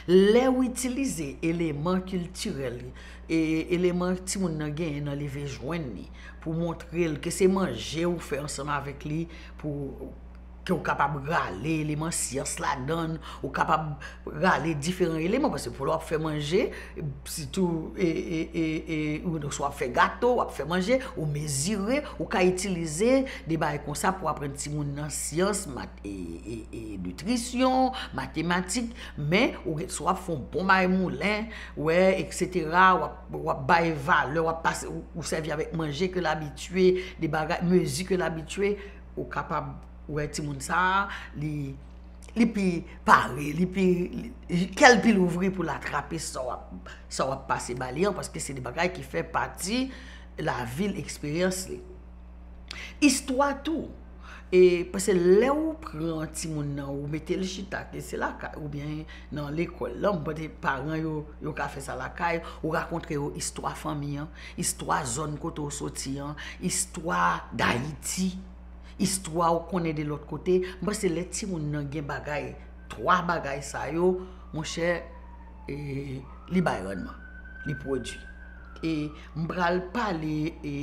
Lè w itilize eleman kiltirèl, e, eleman timoun nan genyen nan leve jwenn li, pou montre l ke se manje ou fè ansanm avèk li, pou ke w kapab rale eleman syans ladan l, ou kapab rale diferan eleman, paske pou lè w ap fè manje, sitou, e, e, e, e, ou, swa w ap fè gato, w ap fè manje, ou mezire, ou ka itilize de bagay konsa pou aprann timoun nan syans, mat-, e, e, e, nitrisyon, matematik, men ou gen, si w ap fè yon bon bagay moulen, wè, etsetera, w ap, w ap bay valè, w ap pase, ou, ou sèvi avèk manje ke l abitye, de bagay, mezi ke l abitye, ou kapab wè timoun sa a, li, li pi pare, li pi, li, kè l pi louvri pou l atrape sa w ap, sa w ap pase ba li an, paske se de bagay ki fè pati lavi l, eksperyans li. Istwa tou. E, paske lè ou pran timoun nan, ou mete l chita, ke se lakay, oubyen nan lekòl la, m panse paran yo, yo ka fè sa lakay, ou rakontre yo istwa fanmi an, istwa zòn kote w soti an, istwa Dayiti, istwa ou konnen de lòt kote. M panse lè timoun nan gen bagay, twa bagay sa yo, monchè, e, li bay rannman, li pwodui. E m pral pale, e,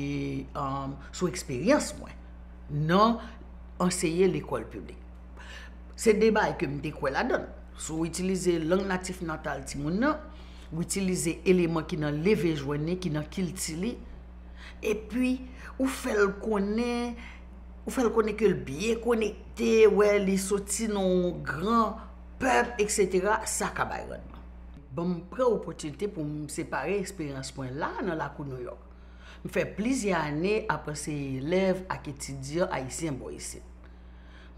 um, sou eksperyans mwen nan anseye lekòl piblik. Se de bagay ke m te kwè ladan l. Si w itilize lang natif natal timoun nan, ou itilize eleman ki nan leve jwenn li, ki nan kilti li, epi ou fè l konnen, ou fè l konnen ke l byen konekte, wè, li soti nan yon gran pèp, etsetera, sa ka bay randman. Ban m pran opòtinite pou m separe eksperyans mwen la nan lakou Nouyòk. M fè plizyè ane ap anseye elèv ak etidyan ayisyen bò isit.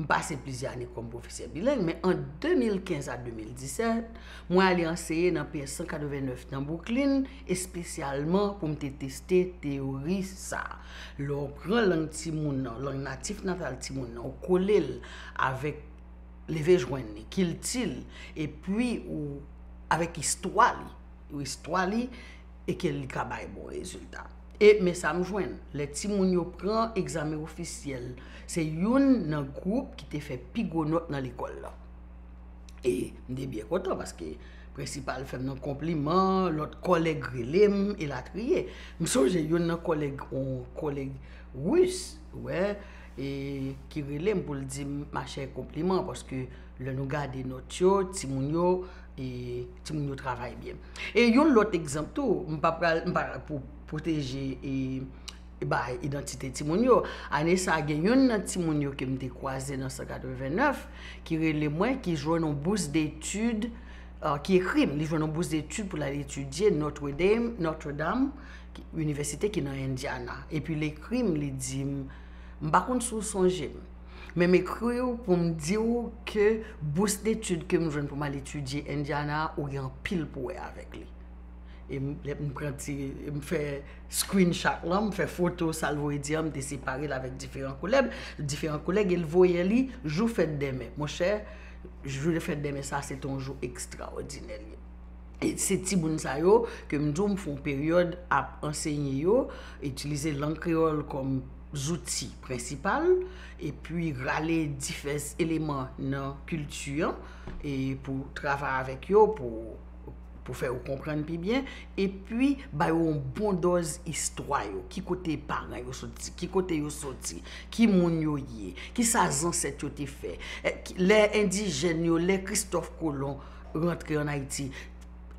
M pase plizyè ane kòm pwofesè bileng, men an de mil kenz a de mil disèt, mwen ale anseye nan P S san katrevennnèf nan Brooklyn, espesyalman pou m te teste teyori sa a. Lè w pran lang timoun nan, lang natif natal timoun nan, ou kole l avèk leve jwenn li, kilti l, epi ou avèk istwa li, ou istwa li, e ke li ka bay bon rezilta. E men sa m jwenn, lè timoun yo pran egzamen ofisyèl, se youn nan gwoup ki te fè pi gwo nòt nan lekòl la. E m te byen kontan paske prensipal fè m nan konpliman, lòt kòlèg rele m, elatriye. M sonje youn nan kòlèg, yon kòlèg ris, wè, e ki rele m pou l di m, machè, konpliman, paske lè nou gade nòt yo, timoun yo, e timoun yo travay byen. E yon lòt egzanp tou, m pa pral, m pa pou pwoteje e bay idantite timoun yo. Ane sa a, gen youn nan timoun yo ke m te kwaze nan san katrevennnèf ki rele mwen, ki jwenn yon bous detid, euh, ki ekri m, li jwenn yon bous detid pou l al etidye Notre Dame, Notre Dame, ki, inivèsite ki nan Indiana. Epi l ekri m, li di m, m pa konn si w sonje m, men m ekri w pou m di w ke bous detid ke m jwenn pou m al etidye Indiana, ou gen anpil pou wè avèk li. E m, lè m pran ti, m fè screenshot lan, m fè foto sa l voye di an, m te separe l avèk diferan koulè, diferan koulè, e l voye li jou fèt dèmen. Monchè, jou fèt dèmen sa, se te yon jou ekstraòdinè li ye. E se timoun sa yo ke m di w m fè yon peryòd ap anseye yo, itilize lang kreyòl kòm zouti prensipal, epi rale divès eleman nan kilti an, e pou travay avèk yo, pou, pou fè yo konprann pi byen, epi ba yo yon bon dòz istwa yo, ki kote paran yo soti, ki kote yo soti, ki moun yo ye, ki sa zansèt yo te fè, e, ki, lè endijèn yo, lè Kristòf Kolon rantre ann Ayiti,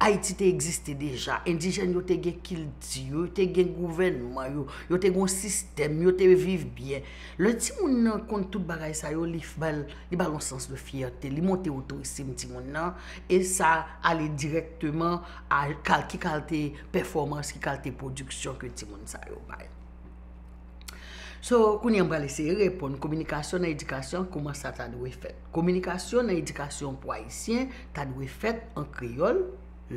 Ayiti te egziste deja. Endijèn yo te gen kilti yo, yo te gen gouvènman yo, yo te gen yon sistèm, yo te viv byen. Lè timoun nan konn tout bagay sa yo, li f-, ba l, li ba l yon sans de fyète, li monte otoestim timoun nan, e sa ale dirèkteman a kal-, ki kalite pèfòmans, ki kalite pwodiksyon ke timoun sa yo bay. So, kounye a m pral eseye reponn, kominikasyon nan edikasyon, kòman sa ta dwe fèt? Kominikasyon nan edikasyon pou Ayisyen ta dwe fèt an kreyòl,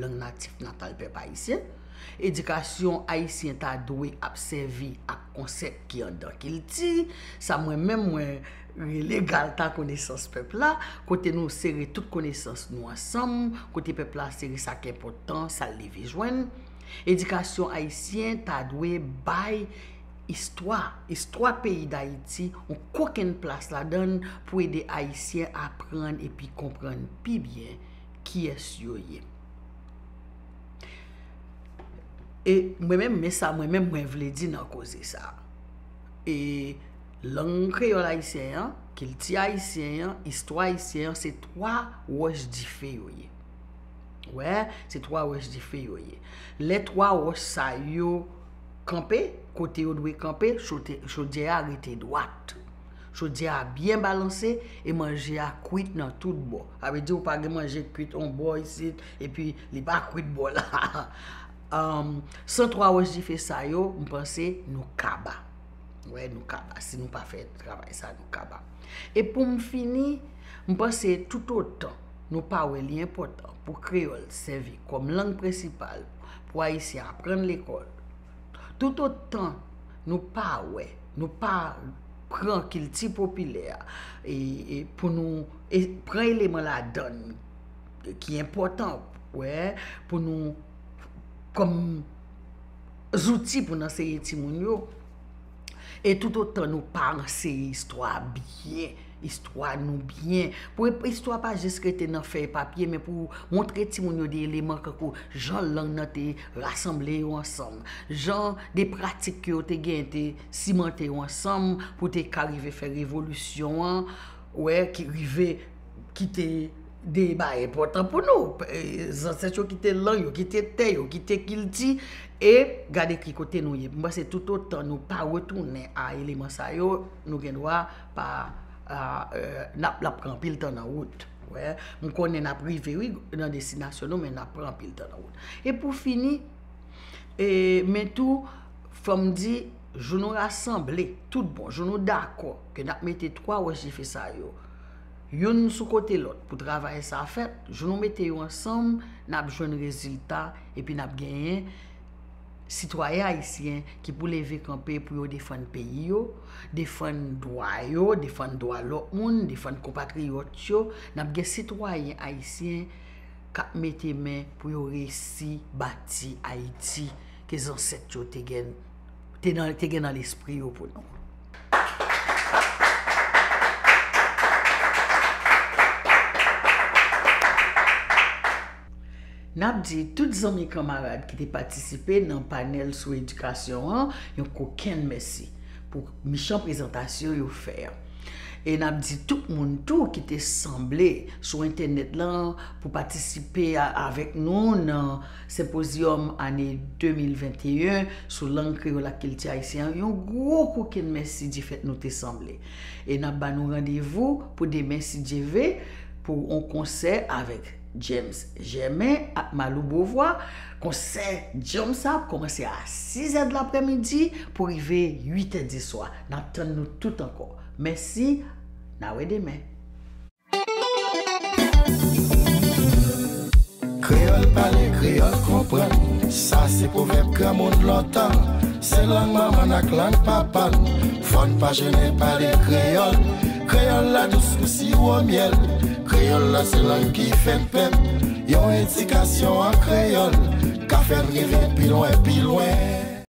lang natif natal pèp ayisyen. Edikasyon ayisyen ta dwe ap sèvi ak konsèp ki anndan kilti, sa mwen menm mwen rele galta konesans pèp la, kote nou sere tout konesans nou ansanm, kote pèp la sere sa k enpòtan, sa l leve jwenn. Edikasyon ayisyen ta dwe bay istwa, istwa peyi Dayiti, yon kokenn plas ladan l pou ede Ayisyen aprann epi konprann pi byen kiyès yo ye. E mwen menm, men sa mwen menm mwen vle di nan koze sa a. E lang kreyòl ayisyen an, kilti ayisyen an, istwa ayisyen an, se twa wòch dife yo ye. Wè, se twa wòch dife yo ye. Lè twa wòch sa yo kanpe, kote yo dwe kanpe, chote-, chodyè a rete dwat. Chodyè a byen balanse e manje a kwit nan tout bò. Sa vle di ou pa gen manje k kwit on bò isit, epi li pa kwit bò la. Anm, san twa wòch dife sa yo, m panse nou kaba. Wè, nou kaba. Si nou pa fè travay sa, nou kaba. E pou m fini, m panse toutotan nou pa wè li enpòtan pou kreyòl sèvi kòm lang prensipal pou Ayisyen aprann lekòl, toutotan nou pa wè, nou pa pran kilti popilè a, e, e pou nou, e pran eleman ladan l ki enpòtan, wè, pou nou kòm zouti pou n anseye timoun yo. E toutotan nou pa anseye istwa byen, istwa nou byen. Pou istwa pa jis rete nan fèy papye, men pou montre timoun yo de eleman kankou jan lang nan te rasanble yo ansanm, jan de pratik ke yo te genyen te simante yo ansanm pou te ka rive fè revolisyon an, wè, ki rive kite de bagay enpòtan pou nou. E, zansèt yo kite lang, yo kite tè, yo kite kilti, e gade ki kote nou ye. Mwen panse toutotan nou pa retounen a eleman sa yo, nou gen dwa pa, a, e, n ap, l ap pran anpil tan nan wout. Wè, m konnen n ap rive, wi, nan destinasyon nou, men n ap pran anpil tan nan wout. E pou fini, e, men tou, fò m di, jou nou rasanble, tout bon, jou nou dakò ke n ap mete twa wòch dife sa yo, youn sou kote lòt pou travay sa fèt, jou nou mete yo ansanm, n ap jwenn rezilta, epi n ap genyen sitwayen ayisyen ki pou leve kanpe pou yo defann peyi yo, defann dwa yo, defann dwa lòt moun, defann konpatriyòt yo. N ap gen sitwayen ayisyen k ap mete men pou yo resi bati Ayiti ke zansèt yo te gen, te nan, te gen nan lespri yo pou nou. N ap di tout zanmi kanmarad ki te patisipe nan panèl sou edikasyon an yon kokenn mèsi pou michan prezantasyon yo fè an. E n ap di tout moun tou ki te sanble sou entènèt lan pou patisipe a, avèk nou nan senpozyòm ane de mil venteyen sou lang kreyòl ak kilti ayisyen an, yon gwo kokenn mèsi difèt nou te sanble. E n ap ba nou randevou pou demen, si Dye ve, pou yon konsè avèk James Germain ak Malou Beauvoir. Konsè James sa ap kòmanse a sis è de laprèmidi pou rive uit è di swa. N ap tann nou tout ankò. Mèsi, n a wè demen. Kreyòl pale, kreyòl konprann, sa se pwovèb granmoun lontan. Se lang manman n ak lang papa n, fò n pa jennen pale kreyòl. Kreyòl la dous kou siwo myèl, kreyòl la se lang ki fè n pèp. Yon edikasyon an kreyòl ka fè n rive pi lwen, pi lwen.